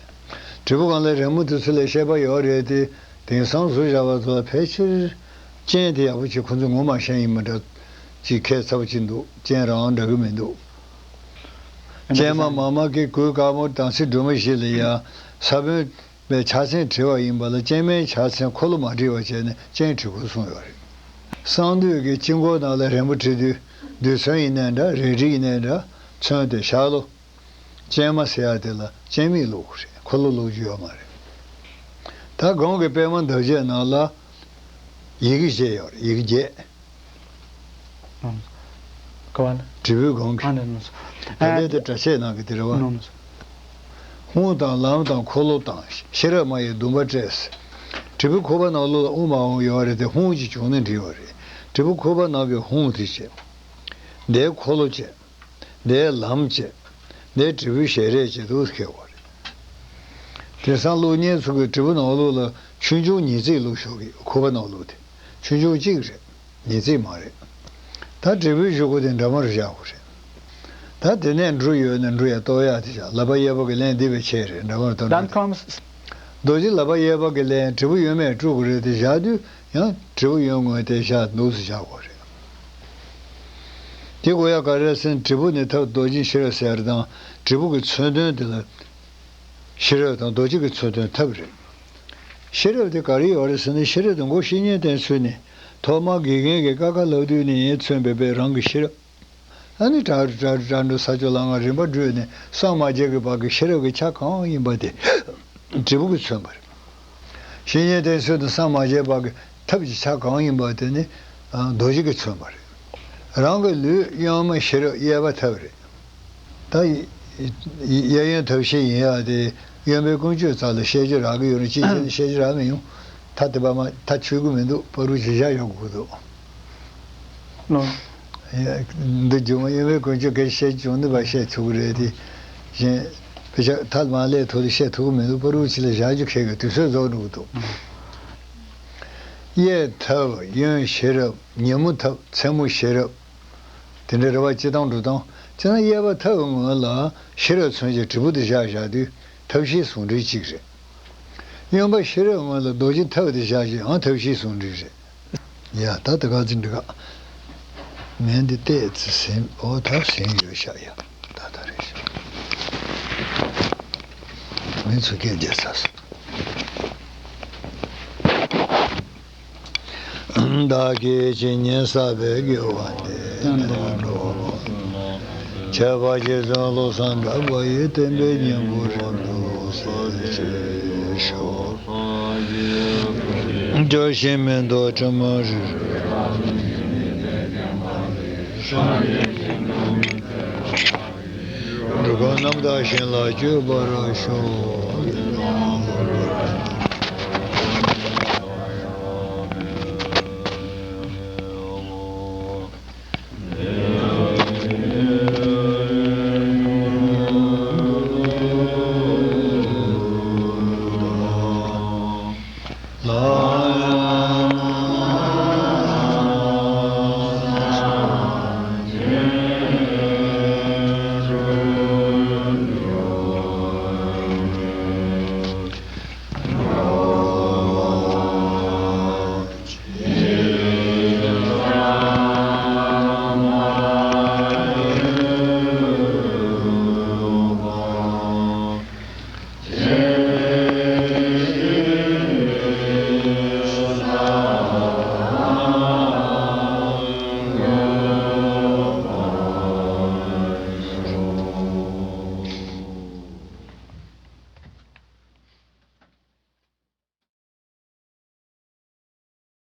དྲིལ་བུ་སྒང་ལ་རི་མོ་དེ་ཚོ་ལ་བཤད་པ་ཡོད་རེད་དེ། དེང་སང་བཟོས་བཞག་པ་ཚོ་ལ་ཕལ་ཆེར་སྤྱན་དེ་ཡག་པོ་ཅིག་ཁོ་ཚོས་ངོ་མ་ཤེས་ཡིན་མི་འདྲ། ཅིག་ཁྱད་མཚར་པོ་ཅིག་འདུག་སྤྱན་རང་འདྲ་གི་མི་འདུག་སྤྱན་མ་མ་མ་གི་གོས་དཀར་མོ་དང་སེ་སྒྲོལ་མ་བཞི་ལ་ཡ་ས་བོན། པའི་ཕྱག་མཚན་བྲི་བ་ཡིན་པ་ལ་སྤྱན་མའི་ཕྱག་མཚན་འཁོར་ལོ་མ་བྲི་བ་བྱས་ནས་སྤྱན་བྲི་དགོས་གསུངས་ཡོད་རེད། གསང་འདུས་ཀྱི་དཀྱིལ་འཁོར་ནང་ལ་རིང་པོ་བྲི་དུས་རྡུལ་ཚོན་ཡིན་ནའི་འདྲ་རལ་གྲི་ཡིན་ནའི་འདྲ་ཚོན་དེ་ཤར་ལྷོ། སྤྱན་མ་ཟེར་ཡ་དེ་ལ་སྤྱན་མིག་བླུགས་དགོས་རེད། འཁོར་ལོ་བླུགས་རྒྱུ་ཡོད་མ་རེད། ད་གོང་གི་པད་མ་འདབ་བརྒྱད་ནང་ལ་ཡི་གེ་བཞི་ཡོད་རེད། ཡི་གེ་བརྒྱད། ཨང་། ཀ་བ་ལ། དྲིལ་བུའི་སྒང་གི། ཨ་ནི་ནོ། ད་ལས་དེ་སྒྲ་ཆས་ནང་གི་དེ་རེད་བ། ནོ་ནོ། ཧཱུྃ་དང་ལམ་དང་འཁོར་ལོ་དང་ཤེས་རབ་མ་ཡི་ཟླུམ་པ་སྤྲས། དྲིལ་བུ་ཁུག་པ་ནང་ལོགས་ལ་ཨོཾ་ཨཱཿཧཱུྃ་ཡོད་རེད་དེ་ཧཱུྃ་གཅིག་བྱུང་ན་འགྲིག་པ་རེད། དྲིལ་བུ་ཁུག་པ་ནང་གི་ཧཱུྃ་དེ་བྱས། དེའི་འཁོར་ལོ་བྱས། དེའི་ལམ་བྱས། དེའི་དྲིལ་བུའི་ཞལ་རས་བྱས་འདུག་ཁེལ་བ་རེད། དེང་སང་སློབ་གཉེར་ཚོ་གི་དྲིལ་བུ་ནང་ལོགས་ལ་ཆོས་འབྱུང་ཉིས་བརྩེགས་བླུགས་ཤོག་གི་ཁུག་པ་ནང་ལོགས་དེ་ཆོས་འབྱུང་གཅིག་རེད། ཉིས་བརྩེགས་མ་རེད། ད་དྲིལ་བུའི་གཞུག་གུ་དེ་འདྲ་མར་བཞག་དགོས་རེད། ད་དེ་ནས་འབྲུ་ཡོད་ན་འབྲུ་ཡང་གཏོར་ཡག་དེ་བཞག་ལག་པ་གཡས་པ་གི་ལན་འདི་བས་ཆེ་རེད། འདྲ་བར་དོ་འགྲོ་དེ། རྡོ་རྗེ་ལག་པ་གཡས་པ་གི་ལན་དྲིལ་བུ་གཡོན་མས་དཀྲུག་གི་རེད་དེ་བཞག་དུས་ཡང་དྲིལ་བུ་གཡོན་ངོས་དེ་བཞག་འདུག་སེ་བཞག་དགོས་རེད། དེ་དགོས་ཡག་ག་རེ་ཟེར་ན་དྲིལ་བུ་ནི་ཐབས་རྡོ་རྗེ་ཤེས་རབ་ཟེར་དང་དྲིལ་བུ་གི་མཚོན་དོན་དེ་ལ། ཤེས་རབ་དང་རྡོ་རྗེ་གི་མཚོན་དོན་ཐབས་རེད། ཤེས་རབ་དེ་ག་རེ་ཡོད་རེད་ཟེར་ན་ཤེས་རབ་དེ་མགོ་བཤེས་གཉེན་བསྟེན་ཚུལ་ནི་ཐོག་མར་དགེ་རྒན་གྱིས་ཀ་ཁ་ལབ་དུས་ནས་ཡིན་མཚོན་པའི་པའི་རང་གི་ཤེས་རབ། ཨ་ནི་ཏྲ་རུ་ཏྲ་རུ་ཏྲ་འགྲོ་ས་ཕྱོགས་ལ་ང་རིམ་པ་བགྲོད་ནས་སངས་མ་རྒྱས་ཀྱི་བར་གྱི་ཤེས་རབ་ཀྱི་ཆ་གང་ཡིན་པ་དེ་དྲིལ་བུ་གིས་མཚོན་པ་རེད། བཤེས་གཉེན་བསྟེན་ཚུལ་དང་སངས་མ་རྒྱས་བར་གྱི་ཐབས་ཀྱི་ཆ་གང་ཡིན་པ་དེ་ནི་རྡོ་རྗེ་གིས་མཚོན་པ་རེད། རང་གི་ལུས་གཡོན་མ་ཤེས་རབ་གཡས་པ་ཐབས་རེད། ད་གཡས་གཡོན་ཐབས་ཤེས་ཡིན་ཡག་དེ་གཡོན་པའི་ཀུན་སྤྱོད་རྩ་ལ་བཤད་རྒྱུ་རག་གི་ཡོད་རེད། ཅིའི་ཕྱིར་ན་བཤད་རྒྱུ་རག་མི་ཡོང་། ད་དེ་པ་མ་ད་ཆོས་གི་མི་འདུག་པ་རུ་ཇི་བཞག་ཡོང་དགོས་འདུག་ལོ། འདི་རྒྱུ་མ་གཡོན་པའི་ཀུན་སྤྱོད་གལ་བཤད་བྱུང་འདུག་པ་བཤད་ཐུབ་ཀྱི་རེད་དེ། གཞན་དཔེ་ཆ་ཐལ་མ་ལས་ཐོག་ལ་བཤད་ཐུབ་ཀྱི་མི་འདུག་པ་རུ་ཅི་ལ་བཞག་རྒྱུ་ཁེལ་གི་དུས་ཚོད་རྫོགས་འགྲོ་གི་འདུག་གཡས་ཐབས། གཡོན་ཤེས་རབ། ཉིན་མོ་ཐབས། མཚན་མོ་ཤེས་རབ། དེ་འདྲའི་རེ་བ་སྤྱི་བཏང་འགྲོ་སྟངས་བྱས་ན་གཡས་པ་ཐབས་ཀྱི་ངོས་ལ་ཤེས་རབ་མཚོན་བྱེད་དྲིལ་བུ་དེ་བཞག་བཞག་དུས་ཐབས་ཤེས་ཟུང་འབྲེལ་གཅིག་རེད། གཡོན་པ་ཤེས་རབ་ངོས་ལ་རྡོ་རྗེ་ཐབས་དེ་བཞག་བྱས་ཡང་ཐབས་ཤེས་ཟུང་འབྲེལ་རེད། ཡ་ད་ད་ག་ཚོད་འགྲིག་ག་མེད་འདི་ལྟས་ཚེ་ཟིན་འོ་ད་ཟིན་ཡོད་ཤག་ཡ་ད་ད་རེད་ཤག་མི་ཚོ་སྐད་རྒྱག་ཚར་སོང་། བདག་གིས་ཇི་སྙེད་བསགས་པའི་དགེ་བ་འདི། ཁྱད་པར་ཅན་བློ་བཟང་གྲགས་པ་ཡི། བསྟན་པའི་སྙིང་པོར་རིང་དུ་གསལ་བྱེད་ཤོག་བཀྲ་ཤིས་མེ་ཏོག་དྲི་མ་རིག་འགྲོ་ཀུན་རྣམ་དག་ཞིང་ལ་སྤྱོད་པར་ཤོག